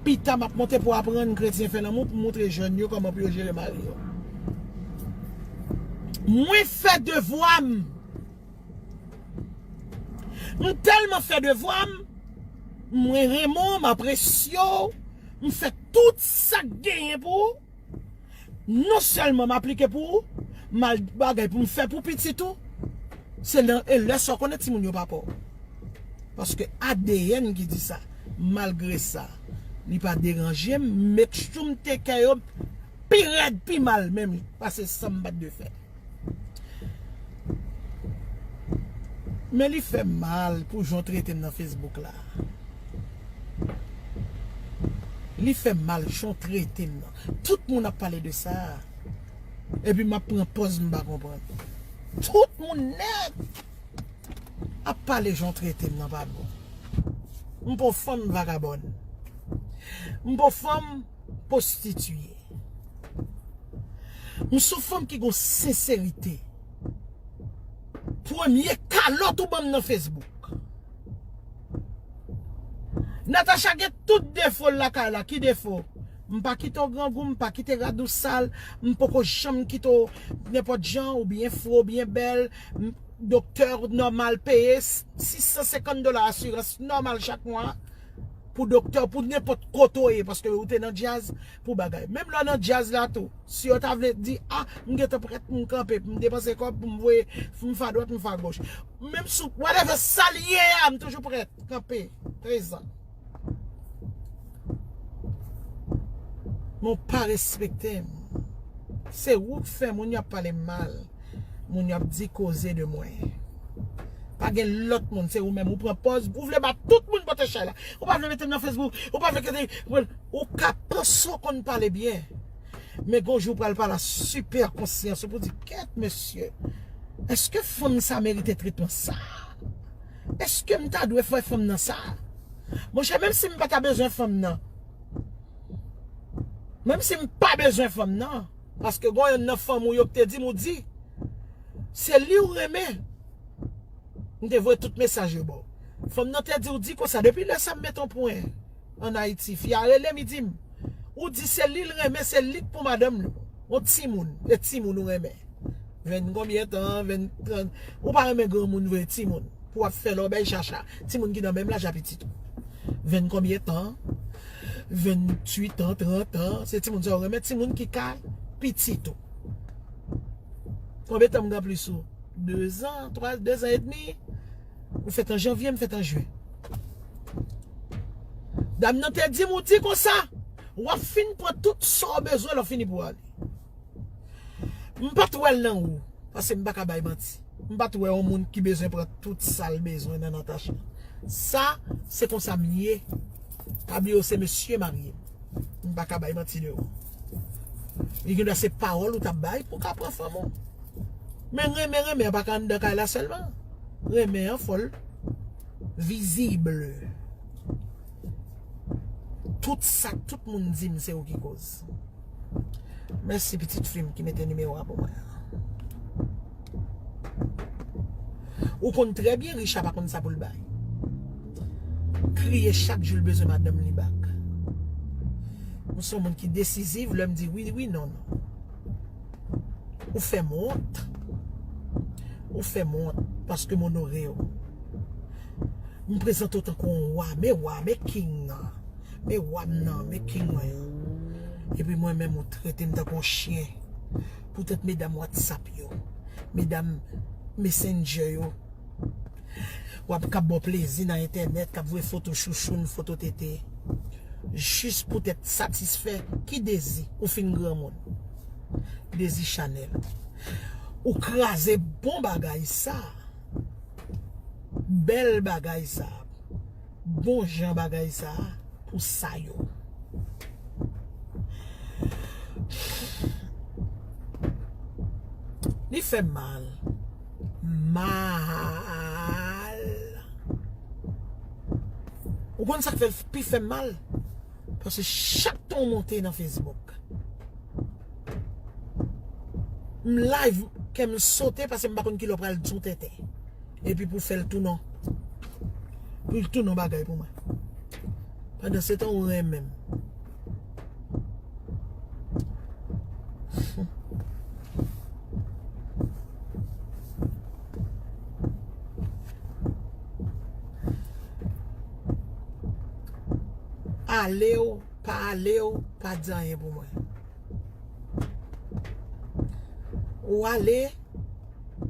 Pita, m ap monte pou aprann kretyen fè lanmou, pou montre jèn yo kòman pou yo jere mari yo. Mwen fè devwa m. M tèlman fè devwa m, mwen renmen w, m apresye w, m fè tout sa k genyen pou ou. Non sèlman m aplike pou ou, m al bagay pou m fè pou pitit ou. Se nan, e lè sa w konnen timoun yo pa pa w. Paske A D N ki di sa. Malgre sa, Li pa deranje m, m make sure m take care yo pi rèd, pi mal menm, pase sa m pa t dwe fè. Men li fè m mal pou jan w trete m nan Facebook la. Li fè m mal jan w trete m nan. Tout moun ap pale de sa. Epi m ap pran pòz m pa konprann. Tout moun nèt ap pale jan w trete m nan pa bon. M pa w fanm vagabòn. M pa w fanm pwostitiye. M se yon fanm ki gon senserite. Premye kalòt ou ban m nan Facebook. Natacha gen tout defo l lakay la. Ki defo? M pa kite w grangou, m pa kite rad ou sal, m poko janm kite w nenpòt jan, ou byen fre, ou byen bèl, m, doktè nòmal peye sis san senkant dola asirans nòmal chak mwa pou doktè, pou nenpòt kote w ye, paske ou te nan djaz pou bagay. Menm lè w nan djaz la tou, si yo ta vle di, a, m gentan prèt pou m kanpe, pou m depanse kòb, pou m voye, pou m fè adwat, pou m fè agoch. Menm sou, whatever sa l ye a, m toujou prèt, kanpe, prezan. Men w pa respekte m. Se ou k fè moun yo ap pale m mal. Moun yo ap di koze de mwen. Pa gen lòt moun, se ou menm. Ou pran pòz, ou vle ba tout moun pote chay la. Ou pa vle mete m nan Facebook, ou pa vle kite, ou ka panse w konn pale byen. Men gon jou w pral pale a sipè konsyans ou pou di, kèt mesye, èske fanm sa merite tretman sa? Èske m ta dwe fè fanm nan sa? Monchè, menm si m pa ta bezwen fanm nan, menm si m pa bezwen fanm nan, paske gon yonn nan fanm ou yo ki te di m ou di, se li ou renmen. M te voye tout mesaj yo ba w. Fanm nan te di w di konsa, depi lè sa m met yon pwen ann Ayiti, fi a rele m, li di m, ou di se li l renmen, se li k pou madanm li. Yon timoun, e timoun ou renmen. Venn konbyen tan, venn, trant, ou pa renmen granmoun vre, timoun. Pou w ap fè lòbèy chacha. Timoun ki nan menm laj a pitit ou. Venn konbyen tan, venntuit an, trant an, se timoun sa ou renmen, timoun ki ka pitit ou. Konbyen tan m gen plis ou? Dezan, twa, dezan edmi. Ou fèt an janvye, m fèt an jen. Dam nan te di m, ou di konsa, w ap fin pran tout sa w bezwen lè w fini pou w ale. M pa t wè l nan ou, paske m pa ka bay manti. M pa t wè yon moun ki bezwen pran tout sa l bezwen nan Natacha. Sa, se konsa m ye. Pa bliye w se mesye marye m. M pa ka bay manti de ou. Li gen dwa se pawòl ou t ap bay pou w ka pran fanm ou. Men renmen, renmen an pa ka anndan kay la sèlman. Renmen an fò l vizib. Tout sa k tout moun di m se ou ki koz. Mèsi pitit fi m ki mete nimewo a pou mwen an. Ou konn trè byen Richa pa konn sa pou l bay. Kriye chak jou l bezwen madanm li back. M se yon moun ki desiziv, lè m di wi, wi, non, non. Ou fè m wont. Ou fè m wont paske m onore w. M prezante w tankou yon wa, men wa, men king nan. Men wa m nan, men king mwen yo. Epi mwen menm ou trete m tankou yon chen. Poutèt medam WhatsApp yo, medam Messenger yo. W ap k ap ba w plezi nan entènèt, k ap voye foto chouchoun, foto tete. Jis poutèt satisfè ki dezi ou fin granmoun. Dezi Chanèl. Ou kraze bon bagay sa. Bèl bagay sa. Bon jan bagay sa pou sa yo. Li fè m mal. Mal. Ou konn sa k fè l pi fè m mal? Paske chak tan w monte nan Facebook, m live, kè m sote paske m pa konn kilè w pral di yon tenten. Epi pou fè l tounen, pou l tounen yon bagay pou mwen. Pandansetan, ou renmen m. Ale w, pa ale w, pa di anyen pou mwen. Ou ale,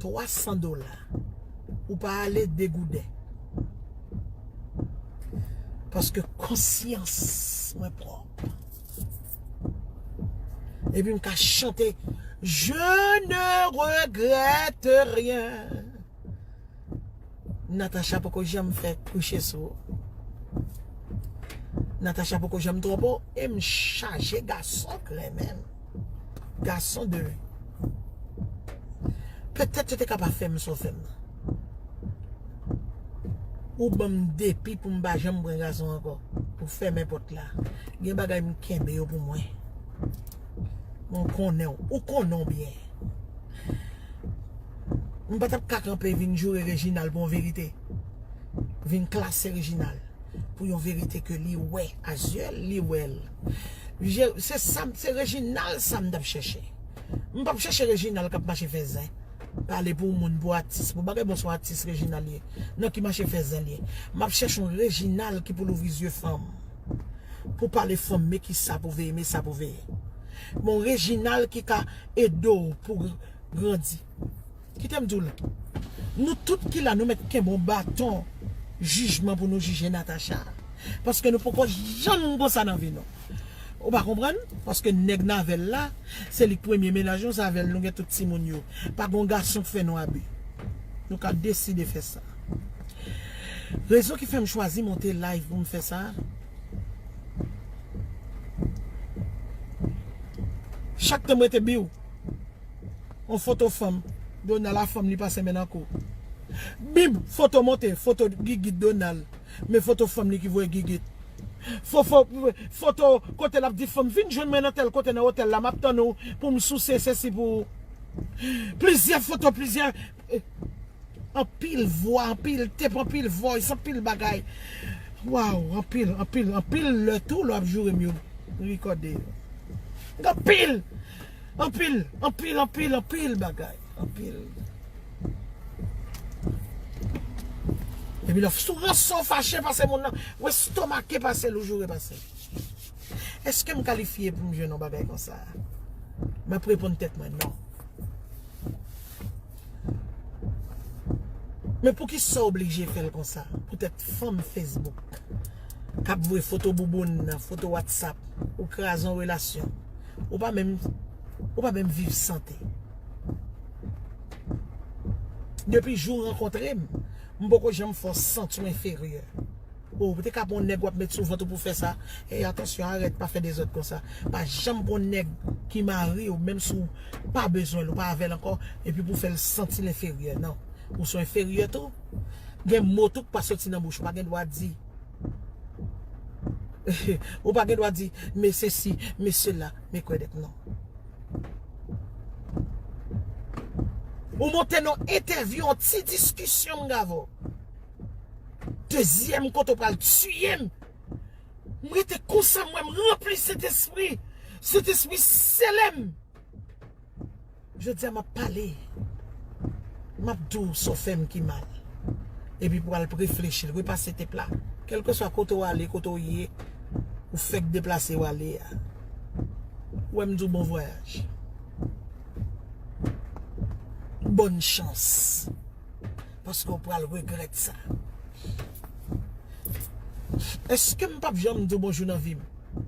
twa san dola. Ou pa ale, de gouden. Paske konsyans mwen pwòp. Epi m ka chante, Je ne regrette rien. Natacha poko janm fè kouche sou ou. Natacha poko janm twonpe w. E m chaje gason k renmen m. Gason de. Petèt yo te ka pa fè m sa w fè m nan. Ou ban m depi pou m pa janm pran gason ankò. Ou fèmen pòt la. Gen bagay m kenbe yo pou mwen. Mwen konnen w. Ou konnen w byen. M pa t ap ka kanpe vin joure Reginald pou yon verite. Vin klase Reginald pou yon verite ke li wè a zye l, li wè l. Je- Se sa, se Reginald sa m t ap chèche. M p ap chèche Reginald k ap mache fè zen. Pale pou moun, pou atis, pou bagay, bon, se yon atis Reginald ye. Nan ki mache fè zen li ye. M ap chèche yon Reginald ki pou louvri zye fanm. Pou pale fanm, men ki sa pou veye, men sa pou veye. Bon, Reginald ki ka ede w pou grandi. Kite m di w la. Nou tout ki la, nou mèt kenbe yon baton jijman pou nou jije Natacha. Paske nou poko janm konsa nan vi nou. Ou pa konprann? Paske nèg Navel la, se li k premye mennaj nou, se avè l nou gen tout timoun yo. Pa gon gason k fè nou abi. Nou ka deside fè sa. Rezon ki fè m chwazi monte live pou m fè sa, chak tan m rete biw, yon foto fanm. Donald a fanm li pase men nan kou. Bim, foto monte, foto gigit Donald. Men foto fanm li ki voye gigit. Fo, fo, foto kote l ap di fanm, vin jwenn mwen nan tèl kote nan otèl la, m ap tann ou pou m souse sesi pou ou. Plizyè foto, plizyè, eh, anpil vwa, anpil tep, anpil voice, anpil bagay. Waw, anpil, anpil, anpil lè tou, lè w ap joure m yo rekòde yo. Anpil! Anpil, anpil, anpil, anpil bagay. Anpil. Epi lè sou ranson fache pase moun nan, ou estomake pase l, ou joure pase l. Èske m kalifye pou m jwenn yon bagay konsa? M ap reponn tèt mwen, non. Men poukisa w oblije fè l konsa? Poutèt fanm Facebook k ap voye foto bouboun nan, foto WhatsApp, ou kraze yon relasyon. Ou pa menm, ou pa menm viv sante. Depi jou w rankontre m, m poko janm fè w santi w enferyè. O, ou te ka pran yon nèg w ap met sou vant ou pou fè sa. Ey, atansyon, arèt, pa fè dezòd konsa. Pa janm pran yon nèg ki mari w, menm si w pa bezwen l, ou pa avè l ankò, epi pou fè l santi l enferyè, non. Ou se yon enferyè tou. Gen mo tou k pa soti nan bouch ou, pa gen dwa di. Ou pa gen dwa di, men sesi, men sela, men kwèdèk, non. Ou monte nan entèvyou, yon ti diskisyon m gen avè w. Dezyèm kote w pral tiye m. M rete konsa, m wè m ranpli Sentespri. Sentespri sele m. Jodi a m ap pale. M ap di w sa w fè m ki mal. Epi pou w al reflechi, repase tep la. Kèlkeswa kote w ale, kote w ye, ou fèk deplase w ale a. Ou wè m di w bon vwayaj. Bòn chans. Paske w pral regrèt sa. Èske m p ap janm di w bonjou nan vi m?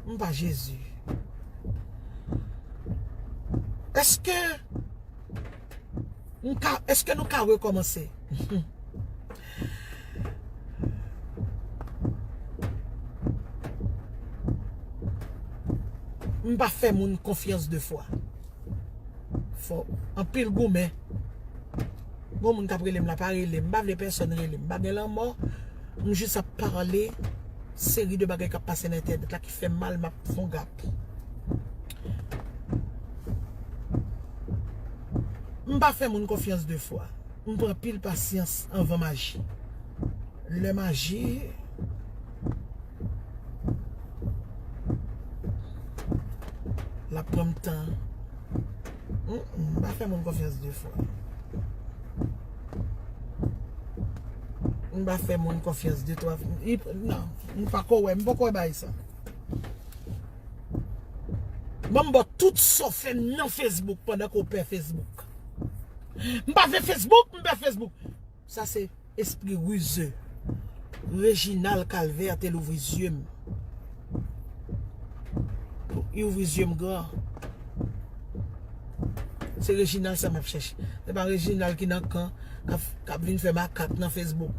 M pa Jezi. Èske m ka, èske nou ka rekòmanse? M pa fè moun konfyans de fwa. Fò anpil goumen. Gon moun k ap rele m la, pa rele m. M pa vle pèsonn rele m. M pa gen lanmò. M jis ap pale seri de bagay k ap pase nan entènèt la ki fè m mal, m ap fè yon gap. M pa fè moun konfyans de fwa. M pran pil pasyans anvan m aji. Lè m aji, l ap pran m tan. Mm, mm, m pa fè moun konfyans de fwa. M pa fè moun konfyans de twa. Non, m pa ko wè, m poko wè bagay sa. Ban m ba w tout sa w fè nan Facebook pandan ke w pè Facebook. M pa vle Facebook, m pè Facebook. Sa se espri rize. Reginald Calvaire te louvri zye m. Li ouvri zye m gran. Se Reginald sa m ap chèche. Se pa Reginald ki nan kan, k ap, k ap vin fè makak nan Facebook.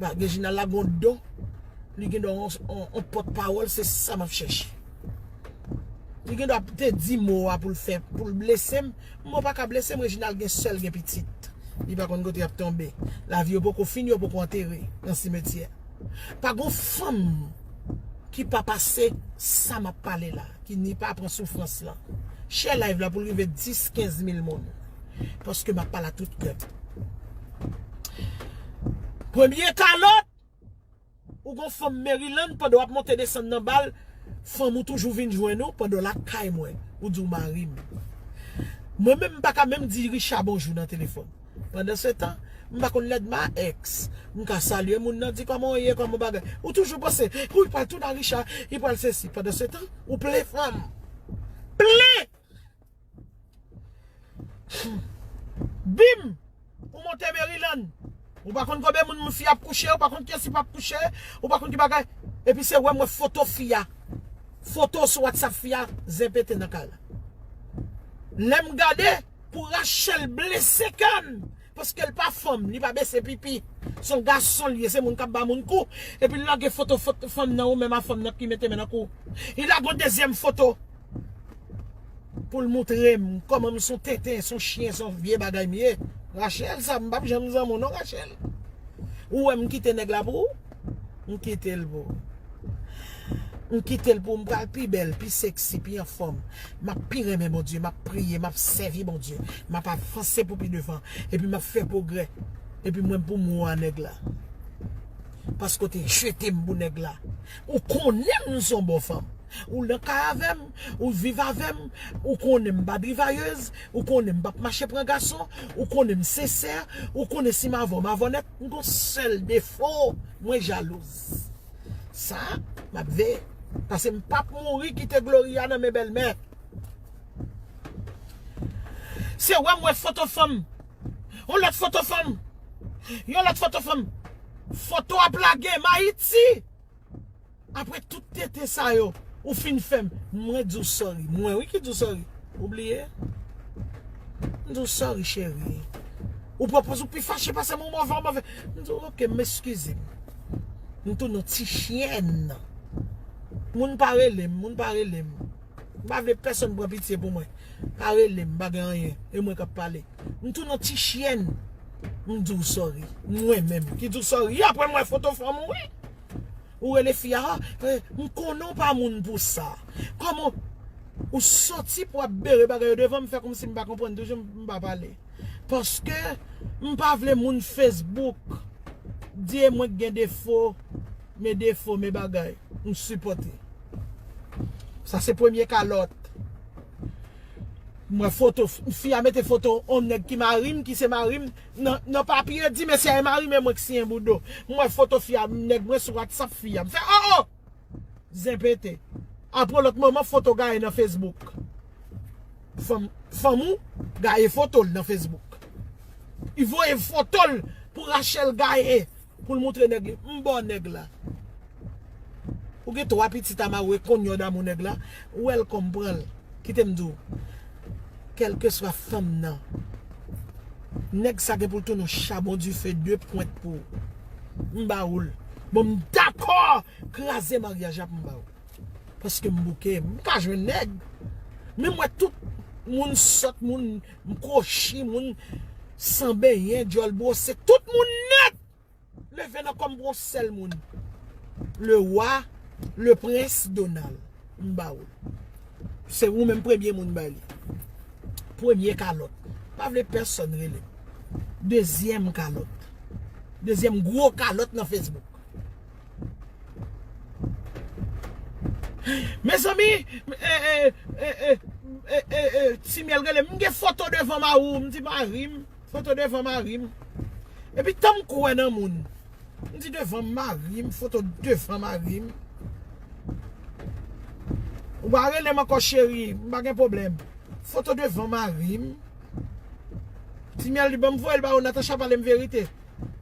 Ba, Reginald la gon don. Li gen don on, on, on pòt pawòl, se sa m ap chèche. Li gen dwa te di mo a pou l fè, pou l blese m. Mo pa ka blese m, Reginald gen sè l, gen pitit. Li pa konn kote y ap tonbe. Lavi yo poko fini, yo poko antere nan simetyè. Pa gon fanm ki pa pase sa m ap pale la, ki ni pa pran soufrans lan. Share live la pou l rive dis, kenz mil moun. Paske m ap pale a tout kè. Premye kalòt, ou gon fanm Maryland, pandan w ap monte desann nan bal, fanm ou toujou vin jwenn ou pandan w lakay mwen. Ou di w mari m. Mwen menm, m pa ka menm di Richard bonjou nan telefòn. Pandansetan, m pa konn lèd ma ex. M ka salye moun nan, di kòman w ye, kòman bagay. Ou toujou panse, wi, pral tounen a Richard, li pral sesi. Pandansetan, ou plen fanm. Plen! Bim! Ou monte Maryland. Ou pa konn konbyen moun fi ap kouche, ou pa konn kiyès li p ap kouche, ou pa konn ki bagay. Epi se wè m wè foto fi a. Foto sou WhatsApp fi a, zen pete nan kay la. Lè m gade, pou Rachel blese kè m, paske l pa fanm, li pa bese pipi. Se yon gason l ye, se moun k ap ba moun kou. Epi l lage foto, foto fanm nan, ou menm a fanm nan ki mete men nan kou. Li lage yon dezyèm foto. Pou l moutre m kòman m se yon tenten, se yon chen, se yon vye bagay m ye. Rachel, sa m p ap janm zanmi w non, Rachel. Ou wè m kite nèg la pou ou? M kite l pou ou. M kite l pou ou, m pral pi bèl, pi seksi, pi anfòm. M ap pi renmen Bondye, m ap priye, m ap sèvi Bondye. M ap avanse pou pi devan. Epi m ap fè pwogrè. Epi mwen pou m wè nèg la. Paske w te jete m pou nèg la. Ou konnen m se yon bon fanm. Ou nan kay avè m, ou viv avè m, ou konnen m pa drivayèz, ou konnen m p ap mache pran gason, ou konnen m sensè, ou konnen si m avè w, m avè w nèt, m gon sèl defo, mwen jalouz. Sa, m ap veye. Paske m p ap mouri kite Gloria nan men bèlmè. Se wè m wè foto fanm. Yon lòt foto fanm. Yon lòt foto fanm. Foto ap lage m Ayiti. Apre tout tenten sa yo, ou fin fè m. Mwen di w sorry. Mwen wi ki di w sorry. Ou bliye? M di w sorry, cheri. Ou pran poz ou pi fache pase m, ou move, ou move. M di w, ok, m eskize m. M tounen yon ti chyèn. Moun pa rele m, moun pa rele m. M pa vle pèsonn pran pitye pou mwen. Pa rele m, pa gen anyen. E mwen k ap pale. M tounen yon ti chyèn. M di w sorry. Mwen menm ki di w sorry. Apre m wè foto fanm ou wi. Ou rele fi a, ah, eh, m konnen w pa moun pou sa. Kòman ou soti pou ap bere bagay yo devan m, fè kòmsi m pa konprann, toujou m pa pale. Paske m pa vle moun Facebook di e mwen k gen defo, men defo, men bagay. M sipòte. Sa se premye kalòt. M wè foto, f- fi a mete foto on nèg ki mari m, ki se mari m, nan, nan papye, di mesye a e mari m, e mwen k siyen bout do. M wè foto fi a, nèg mwen sou WhatsApp fi a. M fè, oh, oh! Zen pete. Apre lòt moman, foto gaye nan Facebook. Fanm, fanm ou gaye foto l nan Facebook. Li voye foto l pou Rachel gaye. Pou l moutre nèg li. M ba w nèg la. Ou gen twa pitit a mari w e konn yo damou nèg la. Welcome, pran l. Kite m di w. Kèlkeswa fanm nan. Nèg sa gen pou l tounen yon chabon dife de pwent pou ou. M ba ou l. Bon, m dakò kraze maryaj la pou m ba ou. Paske m bouke, m ka jwenn nèg. Men m wè tout moun sòt, moun kwochi, moun san benyen, djòl bwose, tout moun nèt leve nan kò m pou yon sèl moun. Le roi, le prince Donald. M ba ou l. Se ou menm premye moun bay li. Premye kalòt. Pa vle pèsonn rele m. Dezyèm kalòt. Dezyèm gwo kalòt nan Facebook. Mezanmi, eh, eh, eh, eh, eh, eh, eh, Ti Myèl rele m, m gen foto devan mari w, m di mari m, foto devan mari m. Epi tan m kwè nan moun, m di devan mari m, foto devan mari m. Ou pa rele m ankò cheri, m pa gen pwoblèm. Foto devan mari m. Ti Myèl di ban m voye l ba ou, Natacha pale m verite.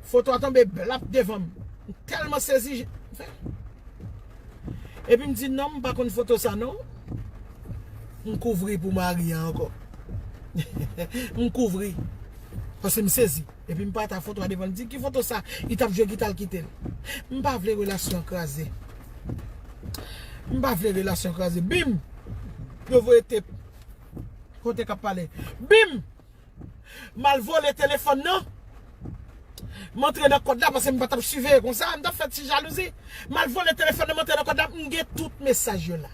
Foto a tonbe blap devan m. M tèlman sezi. Epi m di, "Non, m pa konn foto sa, non." M kouvri pou mari a ankò. M kouvri. Paske m sezi. Epi m pata foto a devan l, di, "Ki foto sa?" Li t ap jwe gita, l kite l. M pa vle relasyon an kraze. M pa vle relasyon an kraze. Bim! Yo voye tep. Kote k ap pale? Bim! M al vole telefòn nan. M antre nan kòd la paske m pa t ap siveye konsa. M t ap fè ti jalouzi. M al vole telefòn nan, m antre nan kòd la. M gen tout mesaj yo la.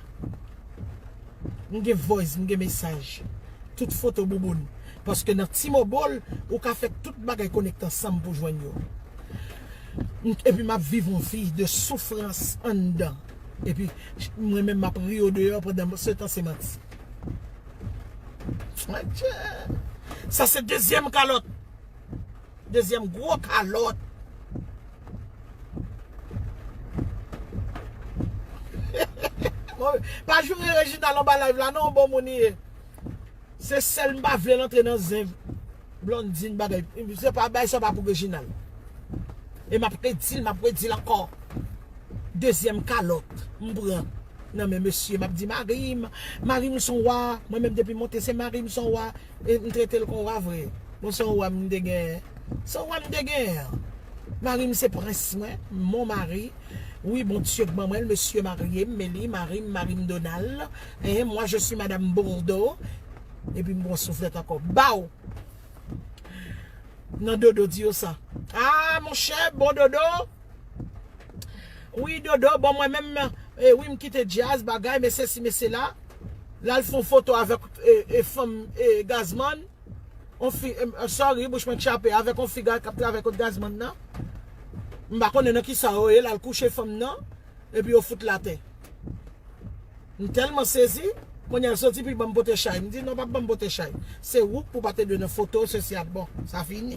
M gen voice, m gen mesaj. Tout foto bouboun. Paske nan T-Mobile, ou ka fè tout bagay konekte ansanm pou jwenn yo. M- Epi m ap viv yon vi de soufrans anndan. Epi mwen menm m ap ri odeyò pandan se tan se manti. Adje. Sa se dezyèm kalòt. Dezyèm gwo kalòt. Bon, pa joure Reginald anba live la non, bon moun li ye. Se sèl m pa vle l antre nan zen Blondine bagay. Se pa bagay sa pa pou Reginald. E m ap redi l, m ap redi l ankò. Dezyèm kalòt m pran nan men mesye, m ap di mari m, mari m se yon wa. Mwen menm depi m monte se mari m se yon wa. E m trete l kon wa vre. Bon, se yon wa m te genyen. Se yon wa m te genyen. Mari m se prens mwen, mon mari. Wi, Bondye k ban mwen l, mesye marye m, men li mari m, mari m Donald. Hein, moi je suis madame Bordeaux. Epi m pran souflèt ankò. Baw! Nan Dodo di yo sa. Ah, monchè, bon Dodo. Wi, Dodo, bon, mwen menm, e, wi, m kite djaz, bagay, men sesi, men sela. L al fè yon foto avèk, e, e, fanm, e, Gazman. On fi, e, sorry, bouch mwen chape, avèk on fi k ap travay kot Gazman nan. M pa konnen nan kisa yo ye, l al kouche fanm nan, epi yo fout l atè. M tèlman sezi, kounye a l soti pou l ban m pote chay. M di, "Non, p ap ban m pote chay. Se ou k pou pa te dwe nan foto, sesi a." Bon, sa fini.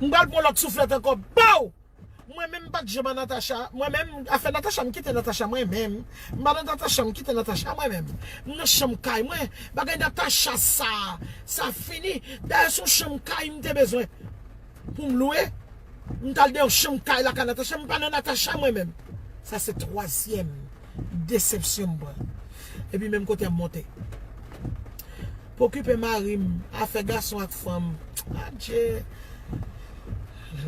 M pral pran lòt souflèt ankò. Baw! Mwen menm m pa t janm a Natacha. Mwen menm, afè Natacha, m kite Natacha mwen menm. M pa nan Natacha, m kite Natacha mwen menm. M nan chanm kay mwen. Bagay Natacha sa, sa fini. Dayè, se yon chanm kay m te bezwen pou m lwe. M t al deyò chanm kay lakay Natacha, m pa nan Natacha mwen menm. Sa se twazyèm desepsyon m pran. Epi menm kote a m monte. Pou okipe mari m, afè gason ak fanm. Adje.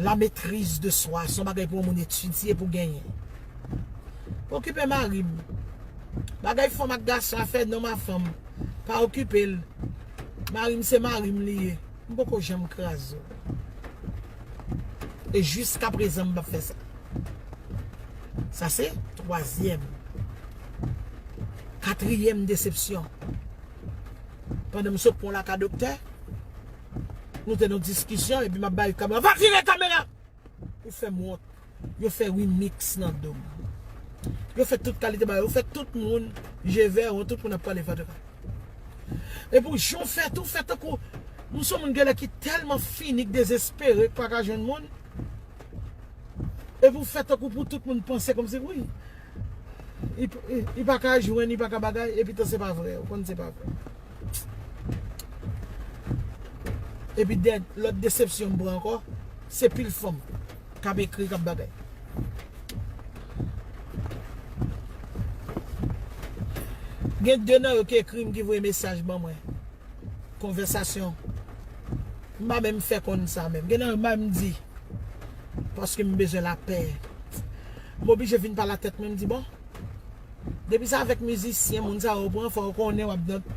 La maîtrise de soi, se yon bagay pou yon moun etidye pou genyen. Pou okipe mari m. Bagay fanm ak gason, afè nonm a fanm. Pa okipe l. Mari m se mari m li ye. M poko janm kraze w. E jiskaprezan m p ap fè sa. Sa se twazyèm. Katriyèm desepsyon. Pandan m sot pran laka doktè, nou te nan diskisyon, epi m ap bay kamera. Va vire kamera! Ou fè m wont. Yo fè remix nan do m. Yo fè tout kalite bagay. Yo fè tout moun je vè wont, tout moun ap pale fatra. Epi w jan w fè tou, fè tankou m se yon moun genlè ki tèlman fini, k dezespere, k pa ka jwenn moun. Epi w fè tankou pou tout moun panse kòmsi wi. Li, li, li pa ka jwenn, li pa ka bagay, epi tan se pa vre, ou konn se pa vre. Epi dè, lòt desepsyon m pran ankò, se pil fanm k ap ekri, k ap bagay. Gen de nan yo ki ekri m, ki voye mesaj ban mwen. Konvèsasyon. M pa menm fè konn sa menm. Gen nan yo m pa menm di. Paske m bezwen lapè. M oblije vin pale a tèt mwen, m di, bon, depi se avèk mizisyen, moun sa yo pran, fò yo konnen w ap nan,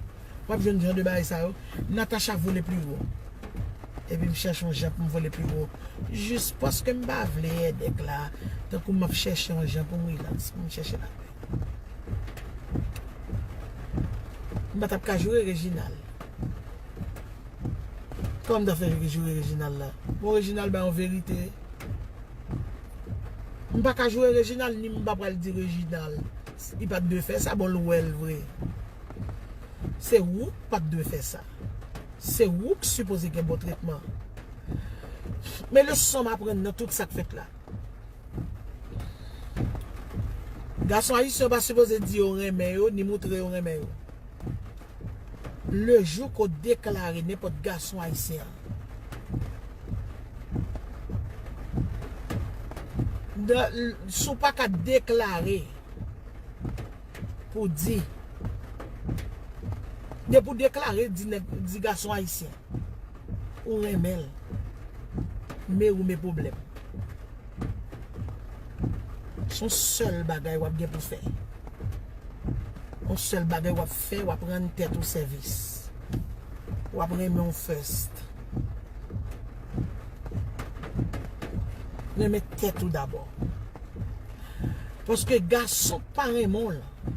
w ap jwenn jan de bagay sa yo. Natacha vole pi wo. Epi m chèche yon jan pou m vole pi wo. Jis paske m pa vle èdèk la. Tankou m ap chèche yon jan pou m rilaks, pou m chèche lapè. M pa t ap ka joure Reginald. Kòman m ta fè joure Reginald la? Bon, Reginald ba yon verite. M pa ka joure Reginald, ni m pa pral di Reginald. Li pa t dwe fè sa, bon, l wè l vre. Se ou k pa t dwe fè sa. Se ou k sipoze gen bon tretman. Men leson m aprann nan tout sa k fèt la. Gason ayisyen yo pa sipoze di yo renmen yo, ni moutre yo renmen yo. Le jou ke w deklare nenpòt gason ayisyen an, nan, si w pa ka deklare pou di, depi w deklare di nèg, di gason ayisyen ou renmen l, men ou men pwoblèm. Se yon sèl bagay w ap gen pou fè. Yon sèl bagay w ap fè, w ap rann tèt ou sèvis. W ap renmen w first. Renmen tèt ou dabò. Paske gason k pa renmen w lan,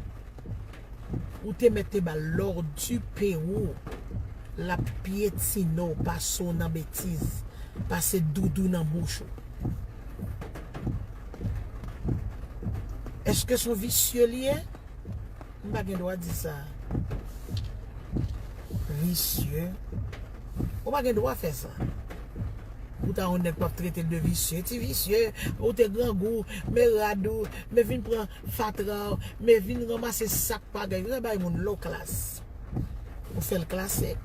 ou te mèt te ba l lòdi pe ou, l ap pyetine w, pase w nan betiz, pase doudou nan bouch ou. Èske se yon visye li ye? M pa gen dwa di sa. Visye. Ou pa gen dwa fè sa. Ou ta yon nèg p ap trete l de visye. Ti visye, ou te grangou, men rad ou, men vin pran fatra w, men vin ranmase sak pa gen. Ou bay moun low class. Ou fè l klasik.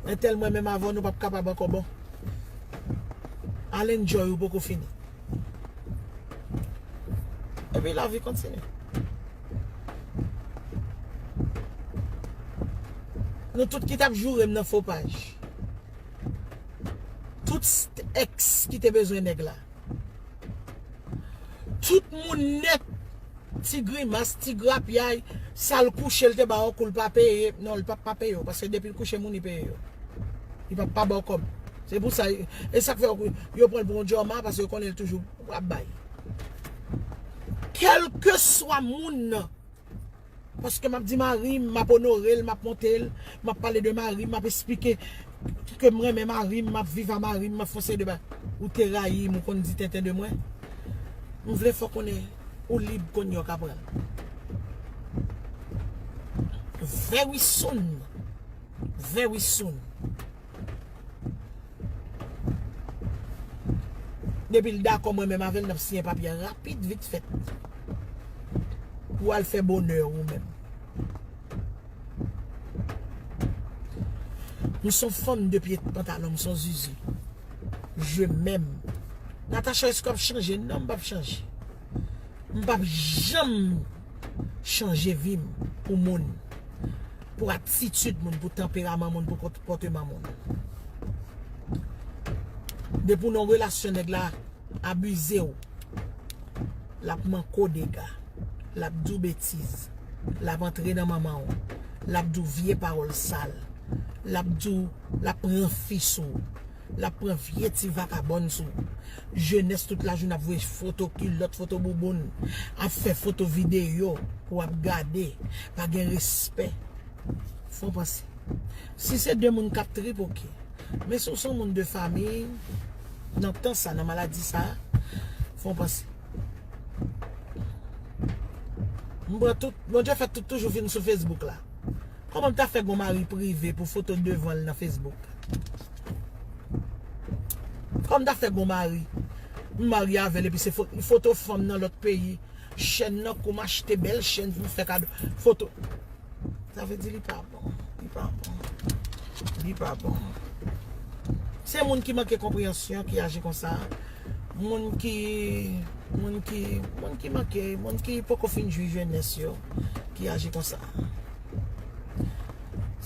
Entèl mwen menm avè w, nou p ap kapab ankò bon. Al enjoy ou poko fini. Epi lavi kontinye. Nou tout ki t ap joure m nan fo paj. Tout èks ki te bezwen nèg la. Tout moun nèt, ti grimas, ti grapyay, sa l kouche, l te ba w kou, l pa peye. Non, l p ap pa peye w, paske depi l kouche moun, li peye yo. Li p ap pa ba w kòb. Se pou sa, e sa k fè yo pran l pou yon djòma, paske yo konnen l toujou ap bay. Kèlkeswa moun nan, paske m ap di mari m, m ap onore l, m ap monte l, m ap pale de mari m, m ap esplike ke m renmen mari m, m ap viv a mari m, m ap fè yon seri de bagay. Ou te rayi m, ou konn di tenten de mwen. M vle fè w konnen ou lib kounye a, w ka pran l. Very soon. Very soon. Depi l dakò mwen menm avè l, n ap siyen papye a rapid, vit fèt. Pou w al fè bonè ou menm. M se yon fanm de pye pantalon, m se yon zuzu. Je m'aime. Natacha, èske w ap chanje? Non, m p ap chanje. M p ap janm chanje vi m pou moun, pou atitid moun, pou tanperaman moun, pou konpòteman moun. Depi w nan relasyon, nèg la abize w, l ap manke w dega, l ap di w betiz, l ap antre nan manman w, l ap di w vye pawòl sal, l ap di w, l ap pran fi sou w. L ap pran vye ti vakabòn sou ou. Jenès tout lajounen ap voye foto kilòt, foto bouboun, ap fè foto videyo pou w ap gade. Pa gen respè. Fò w panse. Si se de moun k ap trip, oke. Men si w se yon moun de fanmi, nan tan sa, nan maladi sa, fò w panse. M pran tout, Bondye fè tout toujou vin sou Facebook la. Kòman m ta fè gon mari prive pou foto devan l nan Facebook? Kòman m ta fè gon mari? M marye avè l epi se fo-, foto fanm nan lòt peyi. Chèn nan kou m achte bèl chèn pou m fè kado. Foto. Sa vle di li pa bon. Li pa bon. Li pa bon. Se moun ki manke konpreyansyon ki aji konsa. Moun ki, moun ki, moun ki manke, moun ki poko fin jwi jenès yo, ki aji konsa.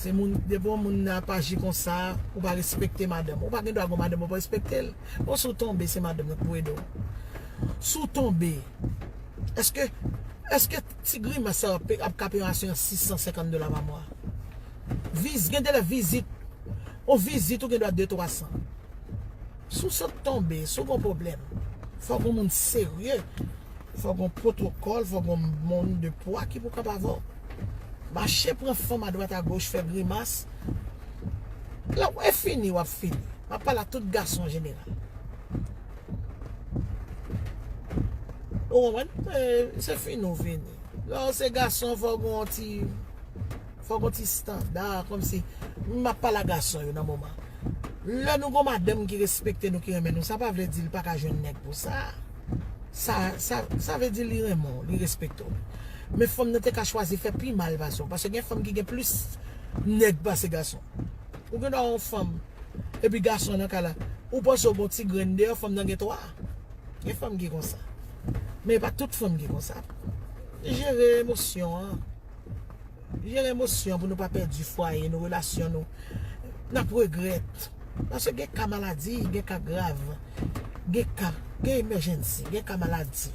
Se moun, depi yon moun ap aji konsa, ou pa respekte madanm. Ou pa gen dwa gon madanm ou pa respekte l. Bon, si w tonbe, se madanm nan k pou ede w. Si w tonbe, èske, èske ti grimas sa ap, ap ka peye yon asirans sis san senkant dola pa mwa? Viz-, gen de lè vizit, yon vizit ou gen dwa de twa san. Si w sot tonbe, si w gon pwoblèm, fò gon moun serye, fò gon pwotokòl, fò gon moun de pwa ki pou kanpe avè w. Mache pran fanm adwat agoch, fè grimas. Lè w fini, w ap fini. M ap pale a tout gason an jeneral. Ou konprann? E, se fini ou fini. Lè w se gason, fò w gon ti, fò w gon ti estanda, kòmsi, m ap pale a gason yo nan moman. Lè nou gon madanm ki respekte nou, ki renmen nou, sa pa vle di l pa ka jwenn nèg pou sa. Sa, sa, sa vle di li renmen w, li respekte w. Men fanm nan te ka chwazi fè pi mal pase w. Paske gen fanm ki gen plis nèg pase gason. Ou gen dwa yon fanm, epi gason nan kay la. Ou panse w gen yon ti grenn deyò, fanm nan gen twa. Gen fanm ki konsa. Men e pa tout fanm ki konsa. Jere emosyon an. Jere emosyon pou nou pa pèdi fwaye nou, relasyon nou. N ap regrèt. Paske gen ka maladi, gen ka grav, gen ka, gen emèjènsi, gen ka maladi.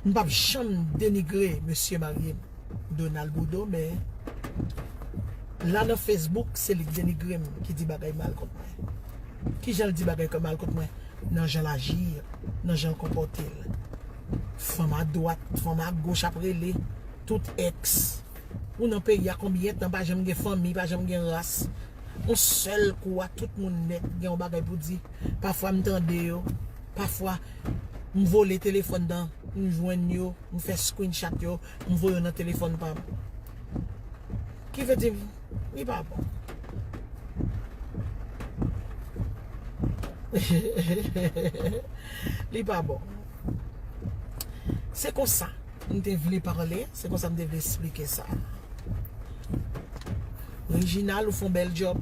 M p ap janm denigre mesye marye m, Donald Boudon, men la nan Facebook, se li k denigre m, ki di bagay mal kont mwen. Kijan l di bagay mal kont mwen? Nan jan l aji, nan jan l konpòte l. Fanm a dwat, fanm a goch ap rele, tout èks. Ou nan peyi a konbyen tan, pa janm gen fanmi, pa janm gen ras. Yon sèl kou a, tout moun nèt gen yon bagay pou di. Pafwa m tande yo, pafwa m vole telefòn nan, m jwenn yo, m fè screenshot yo, m voye yo nan telefòn pa m. Ki vle di, li pa bon. Li pa bon. Se konsa m te vle pale, se konsa m te vle esplike sa. Reginald, ou fè yon bèl djòb.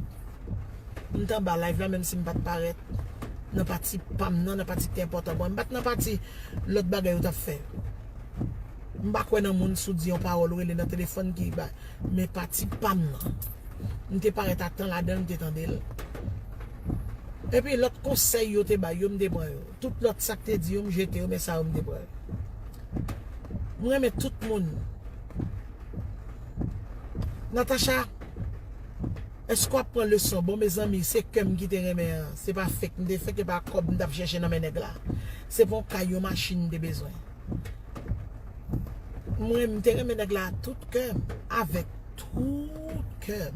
M t anba live la, menm si m pa t parèt. Nan pati pa m nan, nan pati ki te enpòtan pou mwen. M pa t nan pati lòt bagay yo t ap fè. M pa kwè nan moun, si w di yon pawòl, ou rele nan telefòn ki ba, men pati pa m nan. M te parèt a tan ladan l, m te tande l. Epi lòt konsèy yo te bay yo, m te pran yo. Tout lòt sa k te di yo, m jete yo, men sa yo m te pran yo. M renmen tout moun. Natacha, èske w ap pran leson? Bon, mezanmi, se kè m ki te renmen an. Se pa fake, m te fake, e pa kòb m t ap chèche nan men nèg la. Se pa yon kay, yon machin m te bezwen. Mwen, m te renmen nèg la ak tout kè m, avèk tout kè m,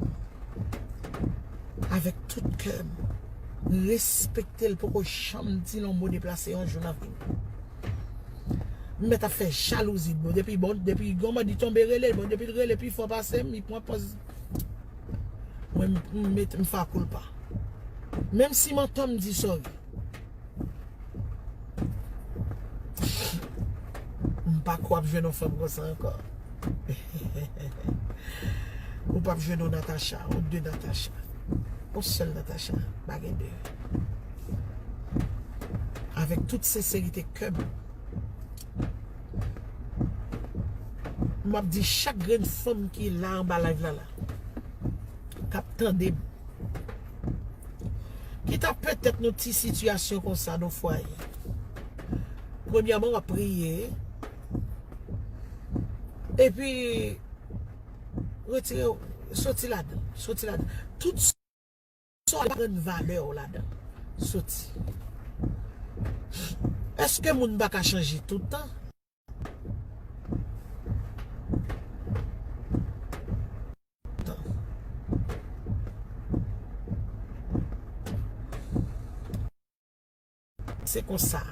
avèk tout kè m. Respekte l, poko janm di l yon mo deplase yon jou nan vi m. M mèt ap fè jalouzi, bon, depi, bon, depi gon bandi tonbe rele, bon, depi l rele pi fò pase m, li pran pòz. Mwen, m, m met, m fè koulpa. Menm si m antò, m di sorry. M pa kwè w ap jwenn yon fanm konsa ankò. Ou p ap jwenn yon Natacha, yon de Natacha. Yon sèl Natacha, pa gen de. Avèk tout senserite kè m, m ap di chak grenn fanm ki la anba live la la, k ap tande m, ki ta petèt nan ti sitiyasyon konsa, nan fwaye. Premyèman, w ap priye. Epi, retire, soti ladan, soti ladan. Tout sa w aprann valè w ladan. Soti. Èske moun pa ka chanje tout tan? Se konsa.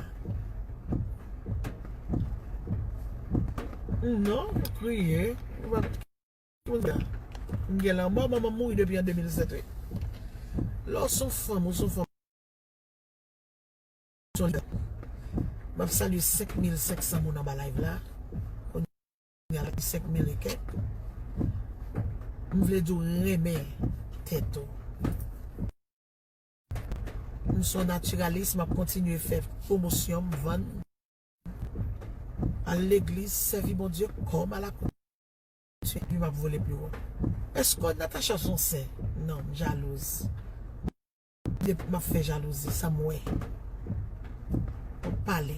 Non, kriye. M gen lanmò, manman m mouri depi an de mil sèt, wi. Lè w se yon fanm, ou se yon fanm. M ap salye senk mil senk san moun anba live la. Kounye a la, senk mil e kèk. M vle di w renmen tèt ou. M se yon natiralis, m ap kontinye fè pwomosyon, m vann, al legliz, sèvi Bondye kòm a la. Epi m ap vole pi wo. Èske Natacha se yon sen? Non, m jalouz. Depi m ap fè jalouzi, sa m wè. M ap pale.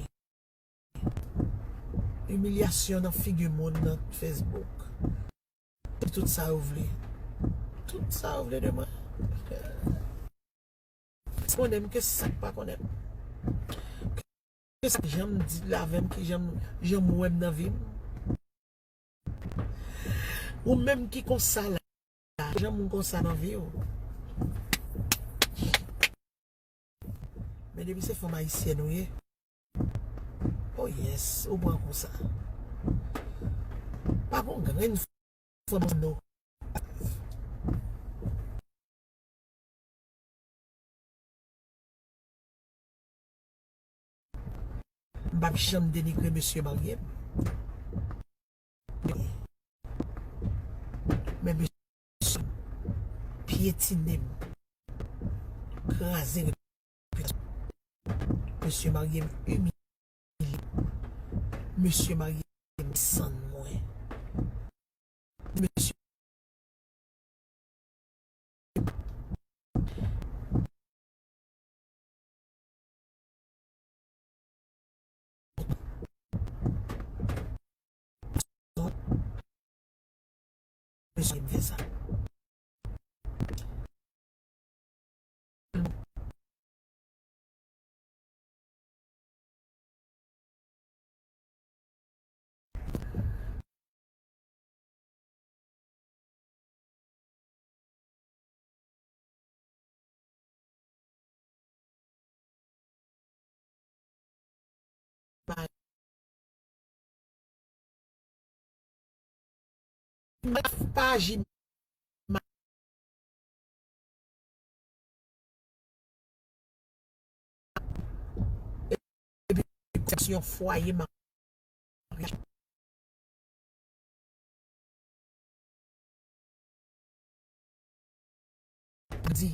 Imilyasyon nan figi moun nan Facebook. Tout sa yo vle. Tout sa yo vle de mwen. Konnen m ke sa k pa konnen m. Ke sa k janm di l avè m, ki janm, janm wè m nan vi m. Ou menm ki konsa la, janm ou konsa nan vi w. Men depi se fanm ayisyèn ou ye, oh yes, ou pran kou sa. Pa gon grenn fanm nou. M p ap janm denigre mesye marye m. Men mesye pyetine m, kraze repitasyon. Mesye marye m imilye. Mesye marye m desann mwen. Mesye Mesye m fè sa. Paj epi se yon fwaye maryaj. Di,